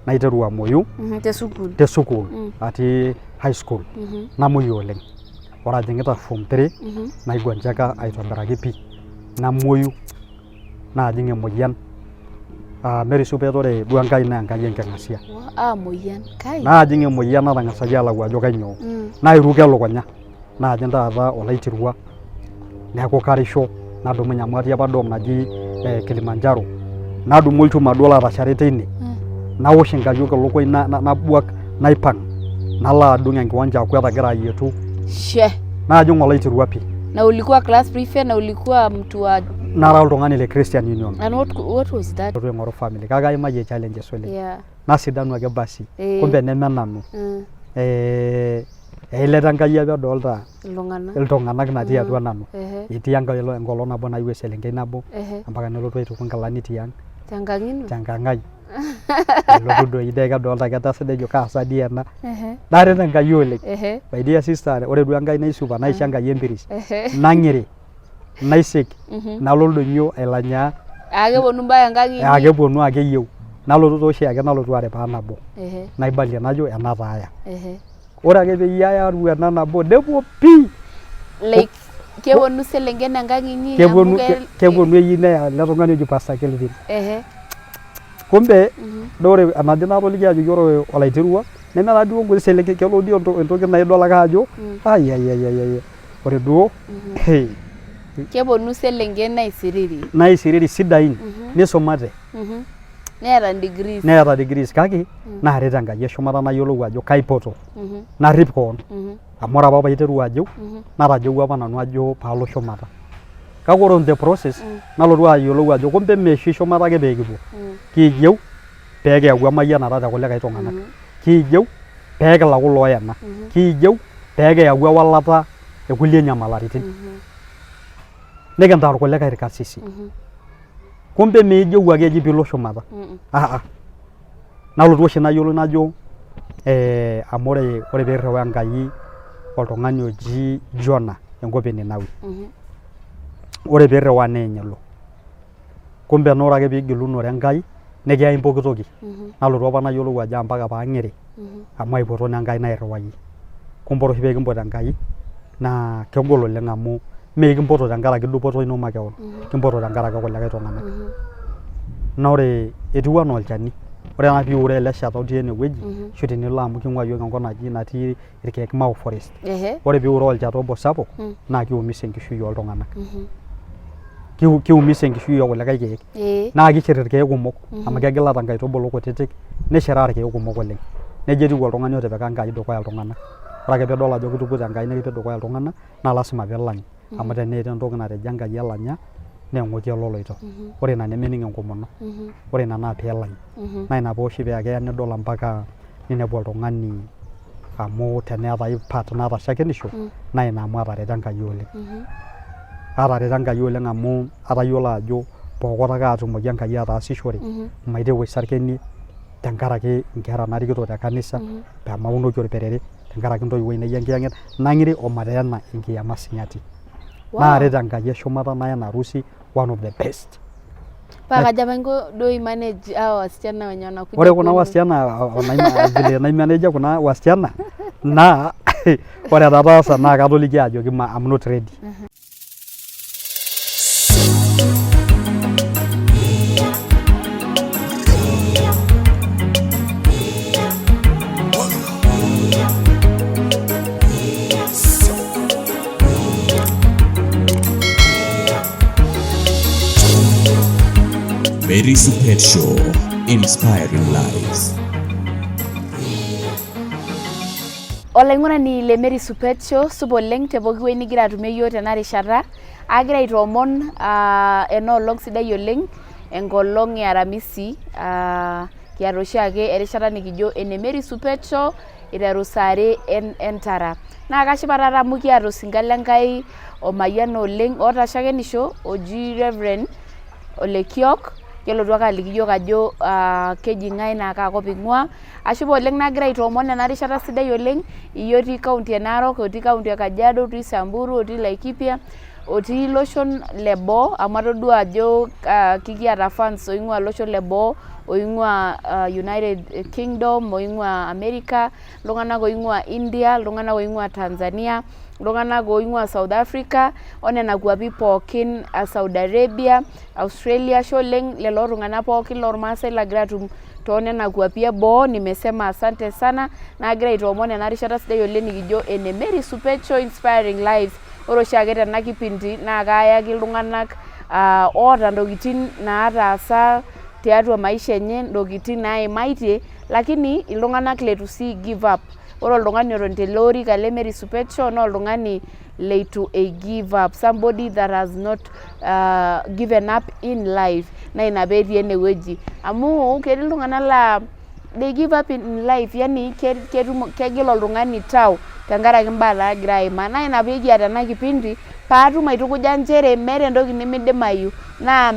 Naiteru amuoyu. Te sukuul. Te sukuul atii high school. Namuoyu oleng. Ore ajing'ita form 3 naigonjeka aitobiraki pii. Namuoyu naajing emoyian. Mary Supet, ore duo Enkai naa Enkai enking'asia. Aa moyian kai. Naajing emoyian natang'asaki alau ajo kainyoo. Nairuko elukunya naajing taata olaitirua neeku karisho nadumunye amu atii apa dorm naji Kilimanjaro, nadumu olchuma duo latashare teine nawosh inkayiok elukuny, nabuak naipang nalo adung enkiwanja akwet agira ayietu. She. Naajing olaitirua pii. Na ulikuwa class prefect na ulikuwa mtu wa Nara oltung'ani le Christian Union. And what was that? Alotu aing'oru family kake aimayie challenges oleng. Nasidanu ake basi. Kumbe neme nanu. Eilata Enkai apa edolta Iltung'anak. Iltung'anak natii atua nanu. Etii enkolong nabo naewuo eselenkei nabo mpaka nelotu aituku nkilani tiang'. Tenkang' ino? Tenkang' ai. Nelotu doi dee kedolta ake etaasa nejo kaa sa dii ena. Naret Enkai oleng. My dear sister, ore duo Enkai naisupa naisho Enkai empiris. Nang'iri, naisik, nalo oldonyio ailanyaa. Aa keponu mpaka enkang' inyi? Aa keponu ake eyieu. Nalotu taa oshiake nalotu aripaa nabo. Naibalie najo ena taa aya. Ore ake peyie ayaru ena nabo nepuo pii. Like keponu selenken enkang' inyi? Keponu, keponu eyieu neya ele tung'ani oji Pastor Kelvin. Kumbe naa ore enajo natoliki ajoki ore olaitirua neme taa duo nkuti selenken, kelo dii entoki naa idol ake ajo aiaiaiai ore duo. Keponu selenken naisiriri. Naisiriri sidain nisumate. Neeta degrees. Neeta degrees kake naaret Enkai eshumata nayiolou ajo kaipoto narrip koon amu ore apa paiteru ajo natajowua apa nanu ajo paalo shumata, kake ore on the process nalotu ayiolou ajo kumbe mee oshi shumata ake pee kipuo, kiyieu pee kiyau emayianata te kulikae tung'anak, kiyieu pee kilaku ilooyena, kiyieu pee kiyau ewalata e kulie nyamalaritin nikintaa irkulikae irkarsisi. Kumbe miijeu ake eji piilo shumata. Aa nalotu oshi nayiolou najo amu ore peirriwaa Enkai oltung'ani oji Jonah enkop e Ninawi, ore peirriwaa neeny elo. Kumbe naa ore ake piigilunore Enkai nikiyai pooki toki. Nalotu apa nayiolou ajo mpaka paang'iri amu aipoto naa Enkai nairriwayie. Kumbe ore oshi pee kimpot Enkai naa kegol oleng amu mee kimpoto tenkaraki dupoto ino makeon, kimpoto tenkaraki kulikae tung'anak. Naa ore etiu anaa olchani, ore ena piure ele shata otii enewueji ashu tenilo amu king'ua iyiok enkop naji natii irkeek Mau forest. Ore piure olchata obo sapuk naa kiumisa enkishui oltung'anak. Kiumisa enkishui okulikae keek. Naa kishir irkeek kumok amu kegilata nkaitubulu kutitik nishiraa irkeek kumok oleng. Nejia etiu oltung'ani otipika Enkai dukuya iltung'anak. Ore ake piidol ajo kituputa Enkai nikipik dukuya iltung'anak naa lasima piilany amu teneeta entoki natejo Enkai elanya naa eng'oki eloloito. Ore ina nemening enkomono, ore ina naa piilany. Naa ina pee oshi paa keya nidol mpaka ninepu oltung'ani amu teneeta ai part naata shakenisho naa ina amu atareto Enkai oleng. Atareto Enkai oleng amu atayiolo ajo pooki ake aatumoki Enkai ataasishore maiteru aisarkenie tenkaraki inkera narikito te kanisa pee maunoki orperere tenkaraki intoiwuo ainei enkiyang'et nang'iri omateena enkiyama sinyati. Naaret Enkai eshumata naya harusi one of the best. Paa kaja apa inko duo i manage hao wasichana wenye wanakuja Ore kuna kwenu? wasichana vile naimaneja kuna wasichana naa ore etataasa naa katoliki ajoki ma I'm not ready. Mary Supet Show, inspiring lives. Olaing'urani le Mary Supet Show, supa oleng te pooki wueji nigira atumie iyiook tena rishata. Agira aitoomon ena olong sidai oleng, enkolong e Aramisi, kiata oshiake erishata nikijo ene Mary Supet Show iteru saa are entara. Naa kashipa taata amu kiata osinka le Nkai omayiana oleng oota shakenisho oji Reverend Ole Kiok, kelotu ake aliki iyiok ajo keji ng'ae naa kaa kop ing'ua. Ashipa oleng nagira aitoomon ena rishata sidai oleng iyie otii county e Narok, otii county e Kajiado, otii Samburu, otii Laikipia, otii iloshon le boo amu atodua ajo kikiata fans oing'ua iloshon le boo. Oing'ua United Kingdom, oing'ua America, iltung'anak oing'ua India, iltung'anak oing'ua Tanzania, iltung'anak oing'ua South Africa, onena kuapi pookin, Saudi Arabia, Australia, ashe oleng lelo tung'anak pookin lormaasai lagira atum toonena kuapi eboo, nimesema asante sana, nagira aitoomon ena rishata sidai oleng nikijo ene Mary Supecho Inspiring Lives. Ore oshiake tena kipindi naa kayaki iltung'anak oota ntokitin naataasa tiatua maisha enye, ntokitin naimaitie, lakini iltung'anak leitu sii give up. Ore oltung'ani oton tele orika le Mary Supecho naa oltung'ani leitu ei give up, somebody that has not given up in life. Naa ina petii enewueji. Amu ketii iltung'anak laa they give up in life, yani ketum kegil oltung'ani tau tenkaraki imbaa naagira aimaa. Naa ina pee kiata ena kipindi paatum aitukuja nchere meeta entoki nimidimayu naa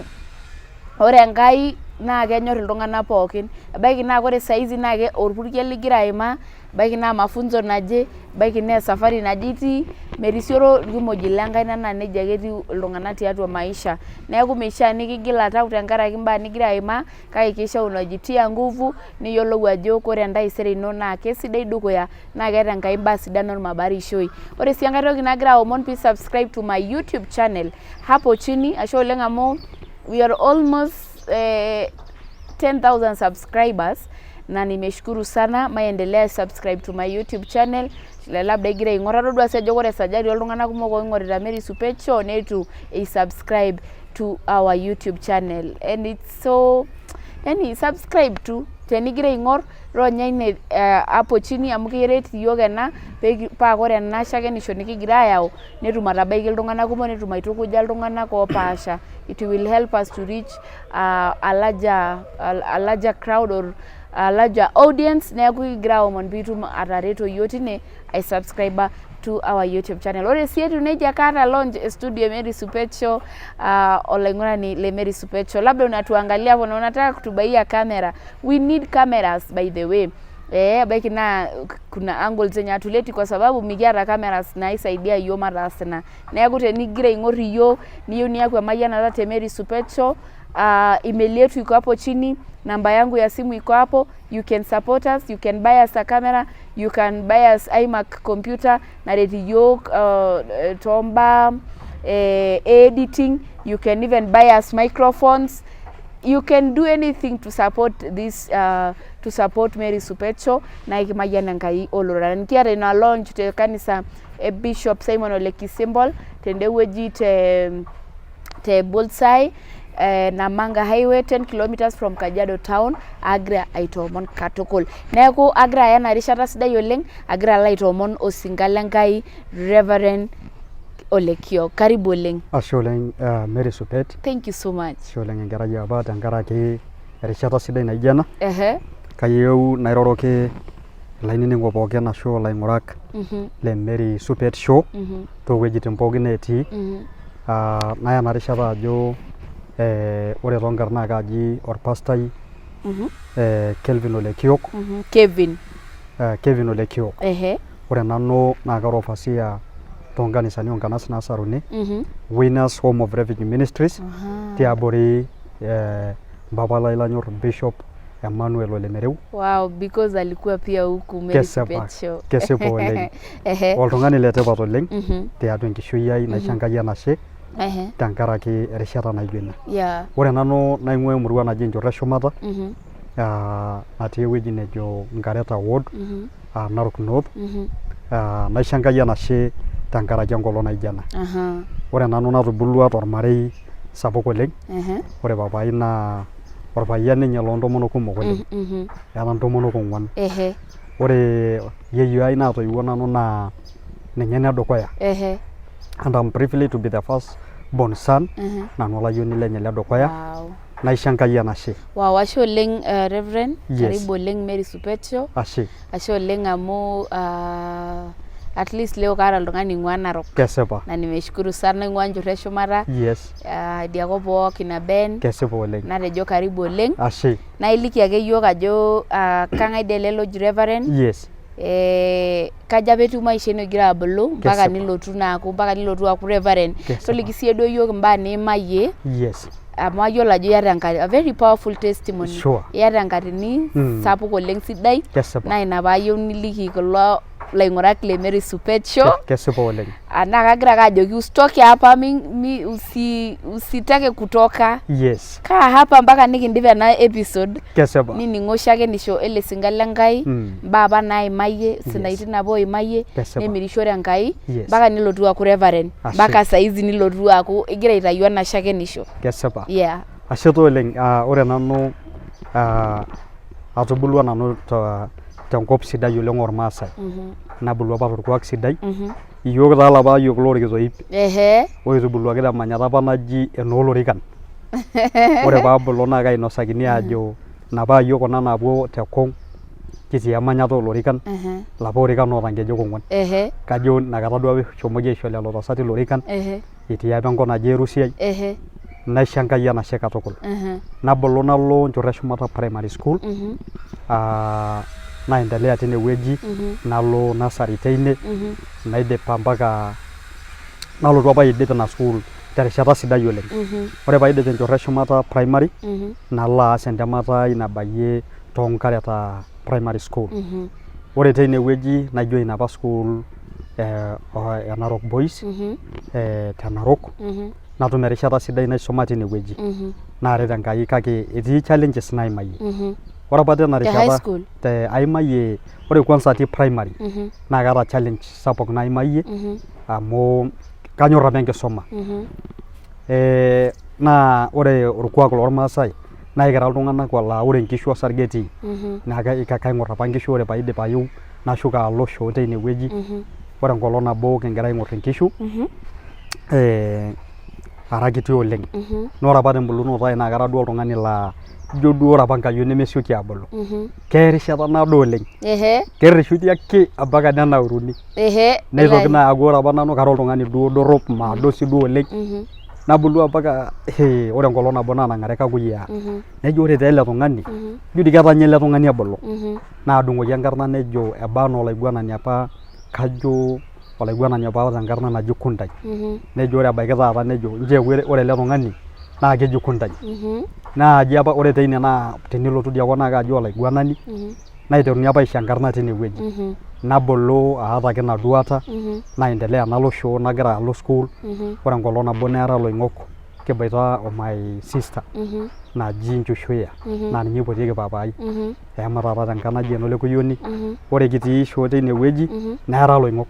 ore Enkai naa kenyor iltung'anak pookin. Ebaiki naa ore saizi naa orpurkel ligira aimaa, ebaiki naa mafunzo naje, ebaiki naa esafari naje itii, merisioro irkimojik lenkaina naa nejia ake etiu iltung'anak tiatua maisha. Neeku meishaa nikigila tau tenkaraki imbaa nigira aimaa kake keishaa unajitia nguvu niyiolou ajo kore entaisere ino naa kesidai dukuya naa keeta Enkai imbaa sidan ormabarishoi. Ore sii enkae toki nagira aomon pee subscribe to my YouTube channel hapo chini, ashe oleng amu we are almost 10,000 subscribers na nimeshukuru sana. Maendelea subscribe to my YouTube channel. Labda igira aing'or, atodua sii ajo ore esajati oltung'anak kumok oing'orita Mary Supecho neitu ei subscribe to our YouTube channel and it's so, yani subscribe tu tenigira aing'or, ronya ine hapo chini amu keret iyiok ena paa ore ena shakenisho nikigira ayau netum atabaiki iltung'anak kumok, netum aitukuja iltung'anak opaasha. It will help us to reach a larger crowd or a larger audience. Neeku kigira aomon piitum atareto iyiok tine ai subscribe to our YouTube channel. Ore sii etiu nejia, kaata launch studio Mary Supecho. Olaing'urani le Mary Supecho, labda unatuangalia hapo na unataka kutubaia camera, we need cameras by the way. Ebaiki naa kuna angles zenye hatuleti kwa sababu mikiata cameras naisaidia iyiok mataas ina. Neeku tenigira aing'or iyiok niyieu niaku emayianata te Mary Supecho, email yetu iko hapo chini, namba yangu ya simu iko hapo. You can support us, you can buy us a camera, you can buy us iMac computer naret iyiok tombaa editing. You can even buy us microphones. You can do anything to support this, to support Mary Supecho, naa ekimayian Enkai oloreren. Kiata ina launch te kanisa e Bishop Simon Ole Kisimbol tende wueji te Bullseye, Namanga Highway, 10 kilometers from Kajiado town. Agira aitoomon katukul, neeku agira aya ena rishata sidai oleng, agira alo aitoomon osinka lenkai Reverend Olekio. Karibu oleng. Ashe oleng, Mary Supet. Thank you so much. Ashe oleng enkerai apa tenkaraki erishata sidai naijo ena. Kayieu nairoroki ilainining'ok pookin ashu ilaing'urak le Mary Supet Show toowuejitin pookin neetii. Naya ena rishata ajo ore toonkarn naa kaaji orpastai Kelvin Olekiok. Kevin. Kevin Olekiok. Ore nanu naa kara overseer toonkanisani oo nkanas naasaruni, Winners Home of Refuge Ministries, tiabori mpapa lai lanyor Bishop Emmanuel Ole Mereu. Wow, because alikuwa pia huku Mary Kesipa, Supet Show. Kesipa oleng. Oltung'ani letipat oleng tiatua enkishui ai, naisho Enkai enashe tenkaraki erishata naijo ina. Ore nanu naing'ua emurua naji Enchoto Eshumata, natii ewueji nejo Nkareta Ward, Narok North. Naisho Enkai enashe tenkaraki enkolong naijo ena. Ore nanu natubulua tormarei sapuk oleng. Ore papai naa orpayian ninye loontomonok kumok oleng. Eeta ntomonok ong'uan. Ore yieyio ai naatoiwuo nanu naa ninye enedukuya. And I'm privileged to be the first born son. Nanu olayioni lenye ledukuya. Naisho Enkai enashe. Wow, ashe oleng, Reverend. Yes. Karibu oleng Mary Supecho. Ashe. Ashe oleng amu at least leo kaata oltung'ani oing'ua Narok. Kesipa. Na nimeshukuru sana, oing'ua Enchoto Eshumata. Idia kop pookin na Ben. Kesipa oleng. Natejo karibu oleng. Ashe. Naa iliki ake yiok ajo kang'ae dii ele loji Reverend? Yes. Kaja apa etiu maisha ino igira abulu mpaka Kesipa. nilotu naa aku mpaka nilotu aaku Reverend? Kesipa. Toliki siiyie duo yiok imbaa niimayie. Yes. Amu ayiolo ajo iyata a very powerful testimony. Iyata enkatini sapuk oleng sidai. Kesipa. Naa ina paayieu niliki kulo laing'urak le Mary Supet Show. Kesipa oleng. Naa kagira ake ajoki usitoke hapa mi, usitake kutoka. Kaa hapa mpaka nikindip ena episode. Kesipa. Nining'o oshiake nisho ele sinka le Nkai, imbaa apa naimayie, isinaitin apa oimayie, nemirishore Enkai, mpaka nilotu aaku reverend, mpaka saizi nilotu aaku igira aitayu ena shakenisho. Kesipa. Yeah. Ashe taa oleng. Ore nanu atubulua nanu tenkop sidai oleng ormaasai. Nabulu apa torkuak sidai. Iyiok taa lapa ayiok lorkitoip. Oitubuluaki temanyata apa naji enoolorikan. Ore paabulu naa kainosakini aajo napa ayiok kuna naapuo te kong kitii emanyata oolorikan, lapa orikan oota nkejek ong'uan. Kajo inakata duo apa eshomoki aisho lelo tasati ilorikan etii apa enkop naji Erusiai. Naisho Enkai enashe katukul. Nabulu nalo Nchorro Eshumata Primary School, naendelea tine wueji, nalo nursery teine, naidip mpaka nalotu apa aidip ina sukuul terishata sidai oleng. Ore paidip Enchorro Eshumata Primary, nalo aas entemata ai nabayie Toonkareta Primary School. Ore teine wueji naijoin apa sukuul e Narok Boys te Narok, natum erishata sidai naisuma tine wueji. Naaret Enkai kake etii challenges naimayie. Ore apa tina Te high rishata school? te aimayie ore kwanza atii primary naa kaata challenge sapuk naimayie amu kanyorr apa enkisuma. Naa ore orkuak lormaasai naa ekira iltung'anak laa ore inkishu osarge etii. Naa kaing'orr apa inkishu ore paidip ayeu nashuko alo shoo teine wueji. Ore enkolong nabo kigira aing'orr inkishu ara kiti oleng. Naa ore apa tembulunoto ai naa kara duo oltung'ani laa ijo duo ore apa nkayiok nemesioki aabulu. Keya erishata naado oleng. Kerreshuni ake mpaka nenauruni. Neitoki naa aaku ore apa nanu kara oltung'ani duo dorrop maado sii duo oleng. Nabulu mpaka ore enkolong nabo naanang'are kakuyia nejo ore taa ele tung'ani ijo dii ketanya ele tung'ani ebulu. Naadung'oki enkarna nejo ebaa anaa olaiguanani apa kajo olaiguanani apa oota enkarna naji Kundany. Nejo ore ebaiki taata nejo nchoo eeku ore ele tung'ani naa keji Kundany. Naaji apa ore teine naa tenilotu idia kop naa kaaji olaiguanani naiteruni apa aisho enkarna tine wueji. Nabulu aata ake ina duata naendelea nalo shoo nagira alo sukuul. Ore enkolong nabo neara iloing'ok kiboita o my sister naji Nchushuya naa ninye eipotieki papaai. Eyama taata tenkang naji enoolekuyioni. Ore kitii shoo teine wueji neara iloing'ok.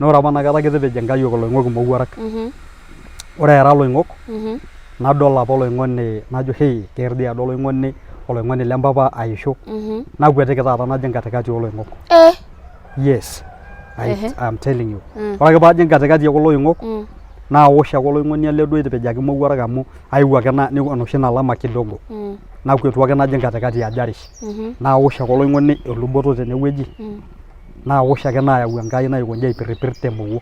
Naa ore apa inakata kitipija nkayiok iloing'ok imowuarak. Ore eara iloing'ok nadol apa oloing'oni najo hei keer dii ade oloing'oni oloing'oni le mpapa aishu. Nakwetiki taata najing katikati ooloing'ok. Yes, I am telling you. Ore ake paajing katikati e kulo oing'ok naosh ake oloing'oni ele duo oitipijaki imowuarak amu aewuo ake enoshi nalama kidogo. Nakwetu ake najing katikati ajo arish. Naosh ake oloing'oni eluboto tenewueji naosh ake nayau Enkai naikonji aipiripir temowuo.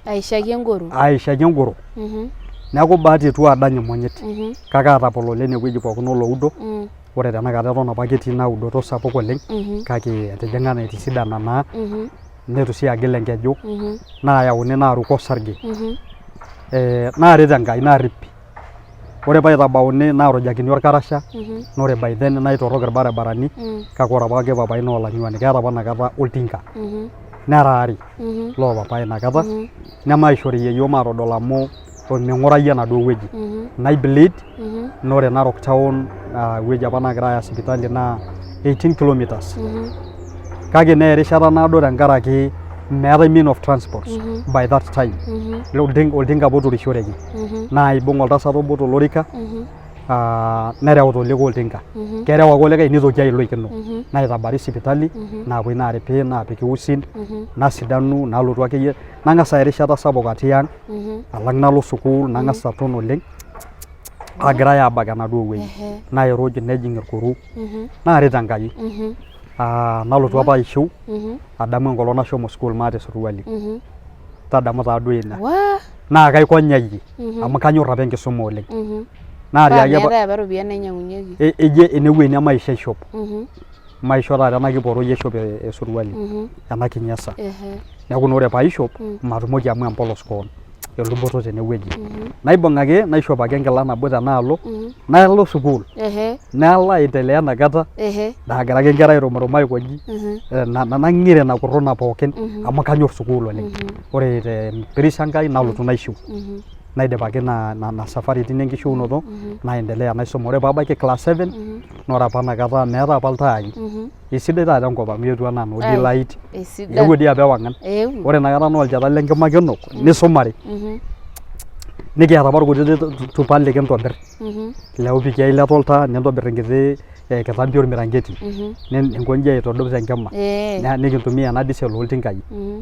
Aishaki engoro. Aishaki engoro. Neeku bahati eitu aadany imonyit kake atapololo enewueji pookin oloudo. Ore tenakata eton apake etii ina udoto sapuk oleng kake etijing'a naa etisidana naa neitu sii agil enkeju naayauni naaruko osarge. Naaret Enkai naarip. Ore paitabauni naarujakini olkarasha naa ore by then naitorrok ilbaribarani kake ore apake papai naa olanyuani keeta apa inakata oltinka nera aare loo papai inakata nemaishori yieyioo maatodol amu ming'urayie enaduo wueji nai bleed naa ore Narok town ewueji apa naagira aaya sipitali naa 18 kilometers kake neya erishata naado tenkaraki meetae mean of transport by that time oltinka apa oturishoreki naa ibung oltasat obo tolorika nereu tolikae oltinka kereu ake olikae nitoki ailoikino naitabari sipitali naapuoi naaripi naapiki usin nasidanu nalotu akeyie nang'as aya erishata sapuk atii ang alang nalo sukuul nang'as aton oleng agirai aabak enaduo wueji nairuj nejing irkuru naaret Enkai. Nalotu apa aishiu adamu enkolong nashomo sukuul maata esuruali tadamu taaduo ina naa kaikonyayie amu kanyorr apa enkisuma oleng. Naatiaki apa meetae apa iropiyiani nainyiang'unyieki. Eji enewueji nemaisho aishop maisho taata ena kiporoi aishop esuruali ena kinyasa neeku naa ore paaishop matumoki amu empolos koon. Eluboto tenewueji. Naibung ake naishop ake enkila nabo tenaalo nalo sukuul. Nalo aendelea inakata naagira ake inkera airumruma aikoji nang'ire ina kurruna pookin amu kanyorr sukuul oleng. Ore te mpirisha Enkai nalotu naishiu. Naidip ake ina safari tine enkishiunoto naendelea naisuma. Ore paabaiki class 7 naa ore apa inakata meetae apa iltaai. Eisidai taata enkop amu eetuo anaa noo D-light. Eewuo dii apa ewang'an. Ore inakata naa olchata le nkima ake inok nisumare. Nikiata apa irkutitik tupan likintobir leopiki eilata oltaa nintobir enkiti kitambi ormiranketi ninko inji aitodup tenkima nikintumia ena diesel oltinkai.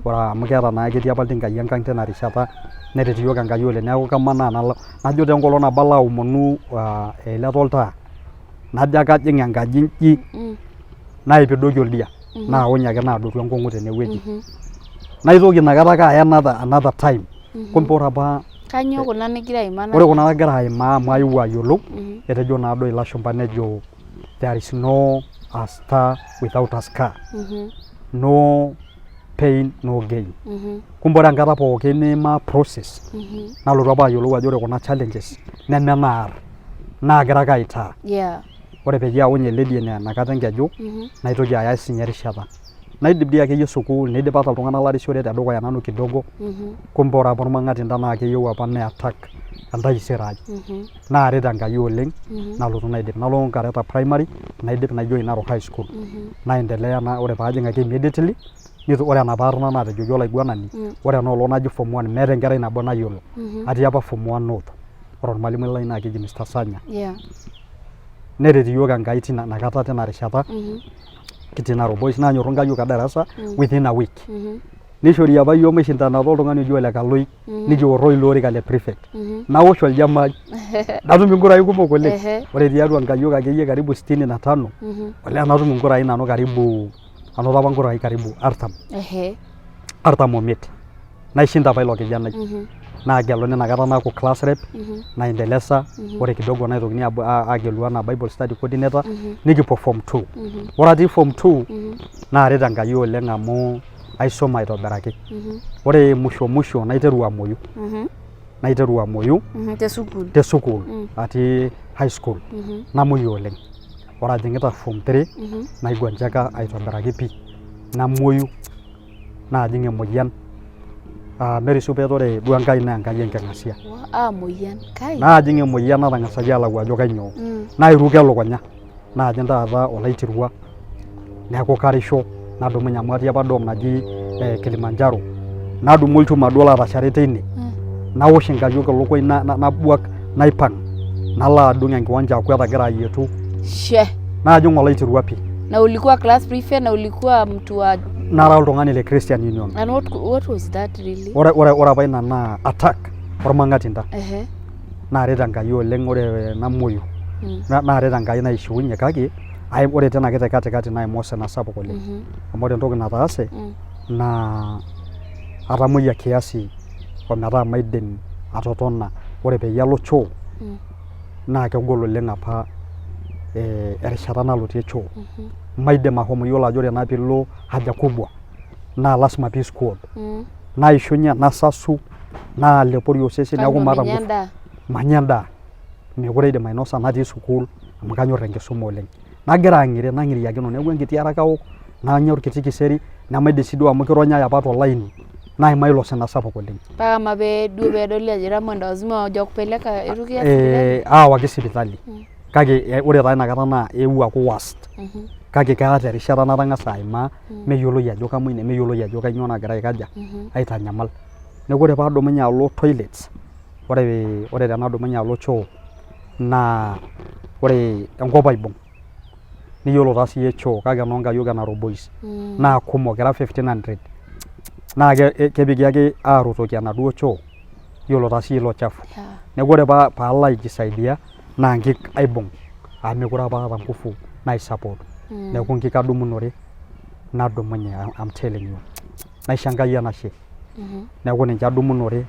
Ore amu keeta naa ketii apa iltinkai enkang tina rishata neret iyiok Enkai oleng. Neeku kamanaa nalo najo taa enkolong nabo alo aomonu eilata oltaa najo ake ajing enkaji inji naipidoki oldia naony ake naadotu enkong'u tenewueji. Naitoki inakata ake aya another time kumbe ore apa Kanyoo kuna nigira aimaa? Ore kuna nagira aimaa amu ayewuo ayiolou etejo naadoi ilashumba nejo there is no a star without a scar. No pain no gain. Kumbe ore enkata pookin niimaa process nalotu apa ayiolou ajo ore kuna challenges neme naar naagira ake aitaa. Ore peyie aony ele dia inakata enkeju naitoki aya sinye erishata. Naidip dii akeyie sukuul neidip ata iltung'anak larisiore tedukuya nanu kidogo kumbe ore apa ormang'atinda naa keyieu apa ne attack entaisere ai. Naaret Enkai oleng nalotu naidip. Nalo Nkareta primary naidip nai join Narok high school. Naendelea naa ore paajing ake immediately nitu ore enapa arna naatejoki olaiguanani ore ena olong naji form one meeta enkerai nabo nayiolo. Atii apa form one north. Ore ormalimui lai naa keji Mr Sanya. Neret iyiok Enkai tina nakata tina rishata kitii Narok Boys naanyorru nkayiok e darasa within a week. Nishori apa iyiok maishindanata oltung'ani oji Ole Kaloi nikiorro ilo orika le prefect. Naosh oljamai natum inkurai kumok oleng. Ore tiatua nkayiok akeyie karibu sitini na tano olee natum inkurai nanu karibu anoto apa nkurai karibu artam. 45. Naishinda apa ilo kijanai. Naageluni inakata naaku class rep naendelesa ore kidogo naitokini aagelu anaa bible study coordinator nikipuo form 2. Ore atii form 2 naaret Enkai oleng amu aisuma aitobiraki. Ore musho musho naiteru amuoyu. Naiteru amuoyu Te sukuul. Te sukuul atii high school namuoyu oleng. Ore ajing'ita form 3 naigonjeka aitobiraki pii namuoyu naajing emoyian aa Mary Supet ore duo Enkai naa Enkai enking'asia. Aa moyian kai. Naajing emoyian natang'asaki alau ajo kainyoo. Nairuko elukunya naajing taata olaitirua neeku karisho nadumunye amu atii apa dorm naji Kilimanjaro nadumu olchuma duo latashare teine nawosh inkayiok elukuny nabuak naipang nalo adung enkiwanja akwet agira ayietu. She. Naajing olaitirua pii. Na ulikuwa class prefect na ulikuwa mtu wa Nara oltung'ani le Christian Union. And what was that really? Ore apa ina naa attack ormang'atinda. Naaret Enkai oleng ore namuoyu. Naaret Enkai naishiunye kake ore tena kiti katikati naima osina sapuk oleng. Amu ore entoki nataase naa atamoyia kiasi ometaa maidim atotona. Ore peyie alo choo naa kegol oleng apa erishata nalotie choo. Maidim ahomo iyiolo ajo ore naa piilo haja kubwa naa lasima pii squat. Naishunye nasasu naalepori osesen neeku maata ngufu. Manya endaa. Mekure aidim ainosa natii sukuul amu kanyorr enkisuma oleng. Nagira ang'iri nang'iriakino neeku enkiti are ake aok nanya orkiti kiseri nemaidim sii duo amu kironyai apa tolaini naimaa ilo sina sapuk oleng. Mpaka ama pee duo peedoli ajo ira mwendawazimu hawajakupeleka eitu kiya sipitali? Aawaki sipitali kake ore taa inakata naa eewuo aaku worst kake kaata erishata natang'asa aimaa meyioloi ajo kamuoi nemeyioloi ajo kainyoo nagira aikaja aitanyamal. Neeku ore paadumunye alo toilet ore tenadumunye alo choo naa ore enkop aibung niyiolo taa siiyie choo kake enoo nkayiok e Narok Boys naa kumok kira 1500 naa kepiki ake aarotoki enaduo choo yiolo taa siiyie ilo chafu. Neeku ore paalo aijisaidia naa inkik aibung amu mekure apa aata ngufu nai support. Neeku inkik adumunore nadumunye I'm telling you. Naisho Enkai enashe. Neeku ninche adumunore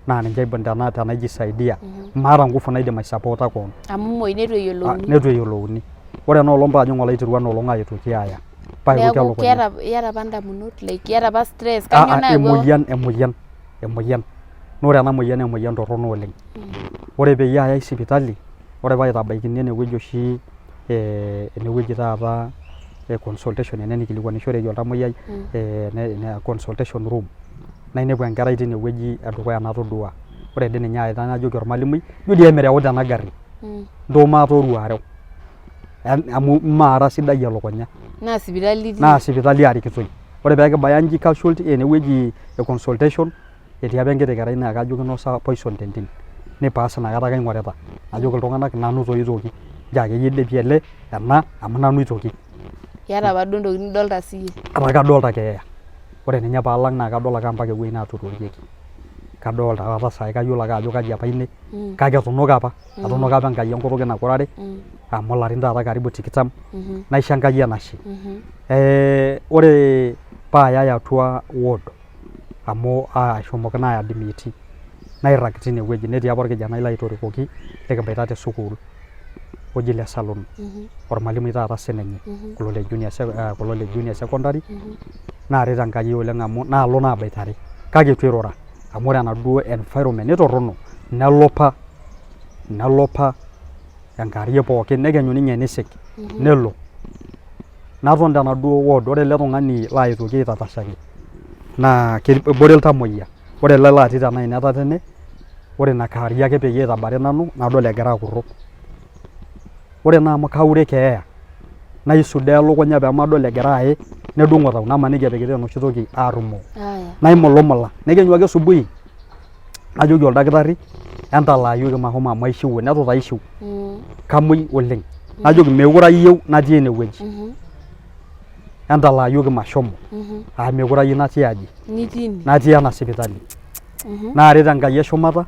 naa ninche aibung tenaijisaidia. Maata ngufu naidim aisapoota koon. Amu imuoi neitu eyiolouni. Neitu eyiolouni. Ore ena olong paajing olaitirua ena olong aetoki aaya. Neeku iyata apa indamunot like iyata apa stress kainyoo nayawua? Emoyian, emoyian, emoyian. Naa ore ena moyian naa emoyian torrono oleng. Ore peyie ayai sipitali, ore paitabaikini enewueji oshi enewueji taata e consultation ene nikilikuanishoreki oltamoyiai consultation room nainepu enkerai tinewueji edukuya natodua. Ore dii ninye aita najoki ormalimui, ijo dii emireu tena garri, ntoo maatoru areu amu maara sidai elukunya. Naa sipitali itii? Naa sipitali aarikitoi. Ore pee kibaya nji casualty enewueji e consultation etii apa enkiti kerai naa kajo kinosa poison tentim nipaas inakata kaing'orita najoki iltung'anak nanu toi aitoki nchoo akeyie eilepie ele ena amu nanu aitoki. Iyata apa duo ntokitin nidolta siiyie? Etaa kadolta keeya. Ore ninye paalang naa kadol ake mpaka ewueji natuurorieki. Kadolta ata saai kayiolo ake ajo kaji apa ine kake etunuka apa, etunuka apa Enkai enkutuk ina kurare amu ilarin taata karibu tikitam naisho Enkai enashe. Ore paayai atua ward amu ashomoki naa aiadmiti nairrag tine wueji netii apa orkijanai laitorikoki likiboita te sukuul oji Lesalon ormalimui taata sininye kulo le junior kulo le junior secondary naaret Enkai oleng amu naalo naaboitare kake eitu airura amu ore enaduo environment nitorrono nelupa nelupa enkarie pookin nekenyu ninye nisik nelo. Naton tenaduo ward ore ele tung'ani laayetuoki aitatashaki naa ebore iltamoyia ore ele latii tena aina etatene ore ina kewarie ake peyie aitabari nanu nadol egira akurru. Ore naa amu kaure keeya naisudoo elukunya pee madol egira aye nedung'o tau namaniki epikitae enoshi toki aarrumoo naimulumula nekenyu ake asubuhi najoki oldakitari entalaayioki mahomo amu aishiwuo neitu taa aishiu kamuoi oleng najoki mekure ayieu natii enewueji entalaayioki mashomo aa mekure ayieu natii aji Nitii ine. natii ena sipitali naaret Enkai eshumata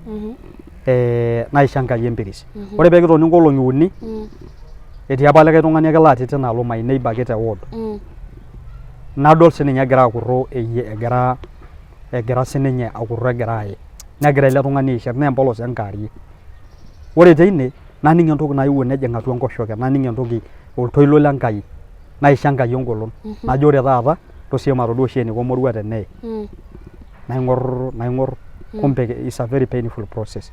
naisho Enkai empiris ore pee kitoni nkolong'i uni etii apa likae tung'ani ake latii tinaalo my neighbour ake te ward nadol sininye egira akurru egira egira sininye akurru egira aye negira ele tung'ani aishir naa empolos enkewarie. Ore teine naning entoki naewuo nejing atua enkoshoke naning entoki oltoilo le Nkai naisho Enkai engolon najo ore taata ntosho siiyie matodua oshi eniko emorua teneye. Naing'orr naing'orr kumbe it's a very painful process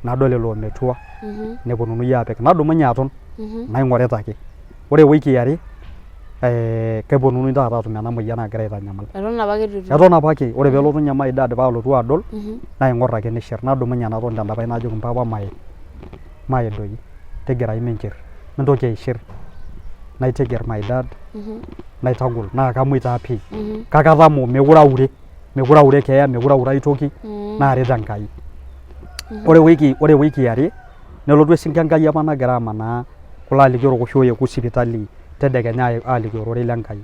nadol elo ometua neponunui aapik nadumunye aton naing'orita ake. Ore ewiki eare keponunui taata atum ena moyian naagira aitanyamal. Eton apake eitu etum. Eton apake ore peelotu ninye my dad paalotu adol naing'or ake nishir nadumunye naton tendapash najoki mpapa maye, maye doi tigirayu minchir mintoki aishir naitigir my dad naitagol naa kamuoi taa pii kake atamoo mekure aure mekure aure keeya mekure aure aitoki naaret Enkai. Ore ewiki eare nelotu esinkia Enkai apa nagira amanaa kulo aliki orkushu oyeku sipitali tedekenya aaliki ororei le Nkai.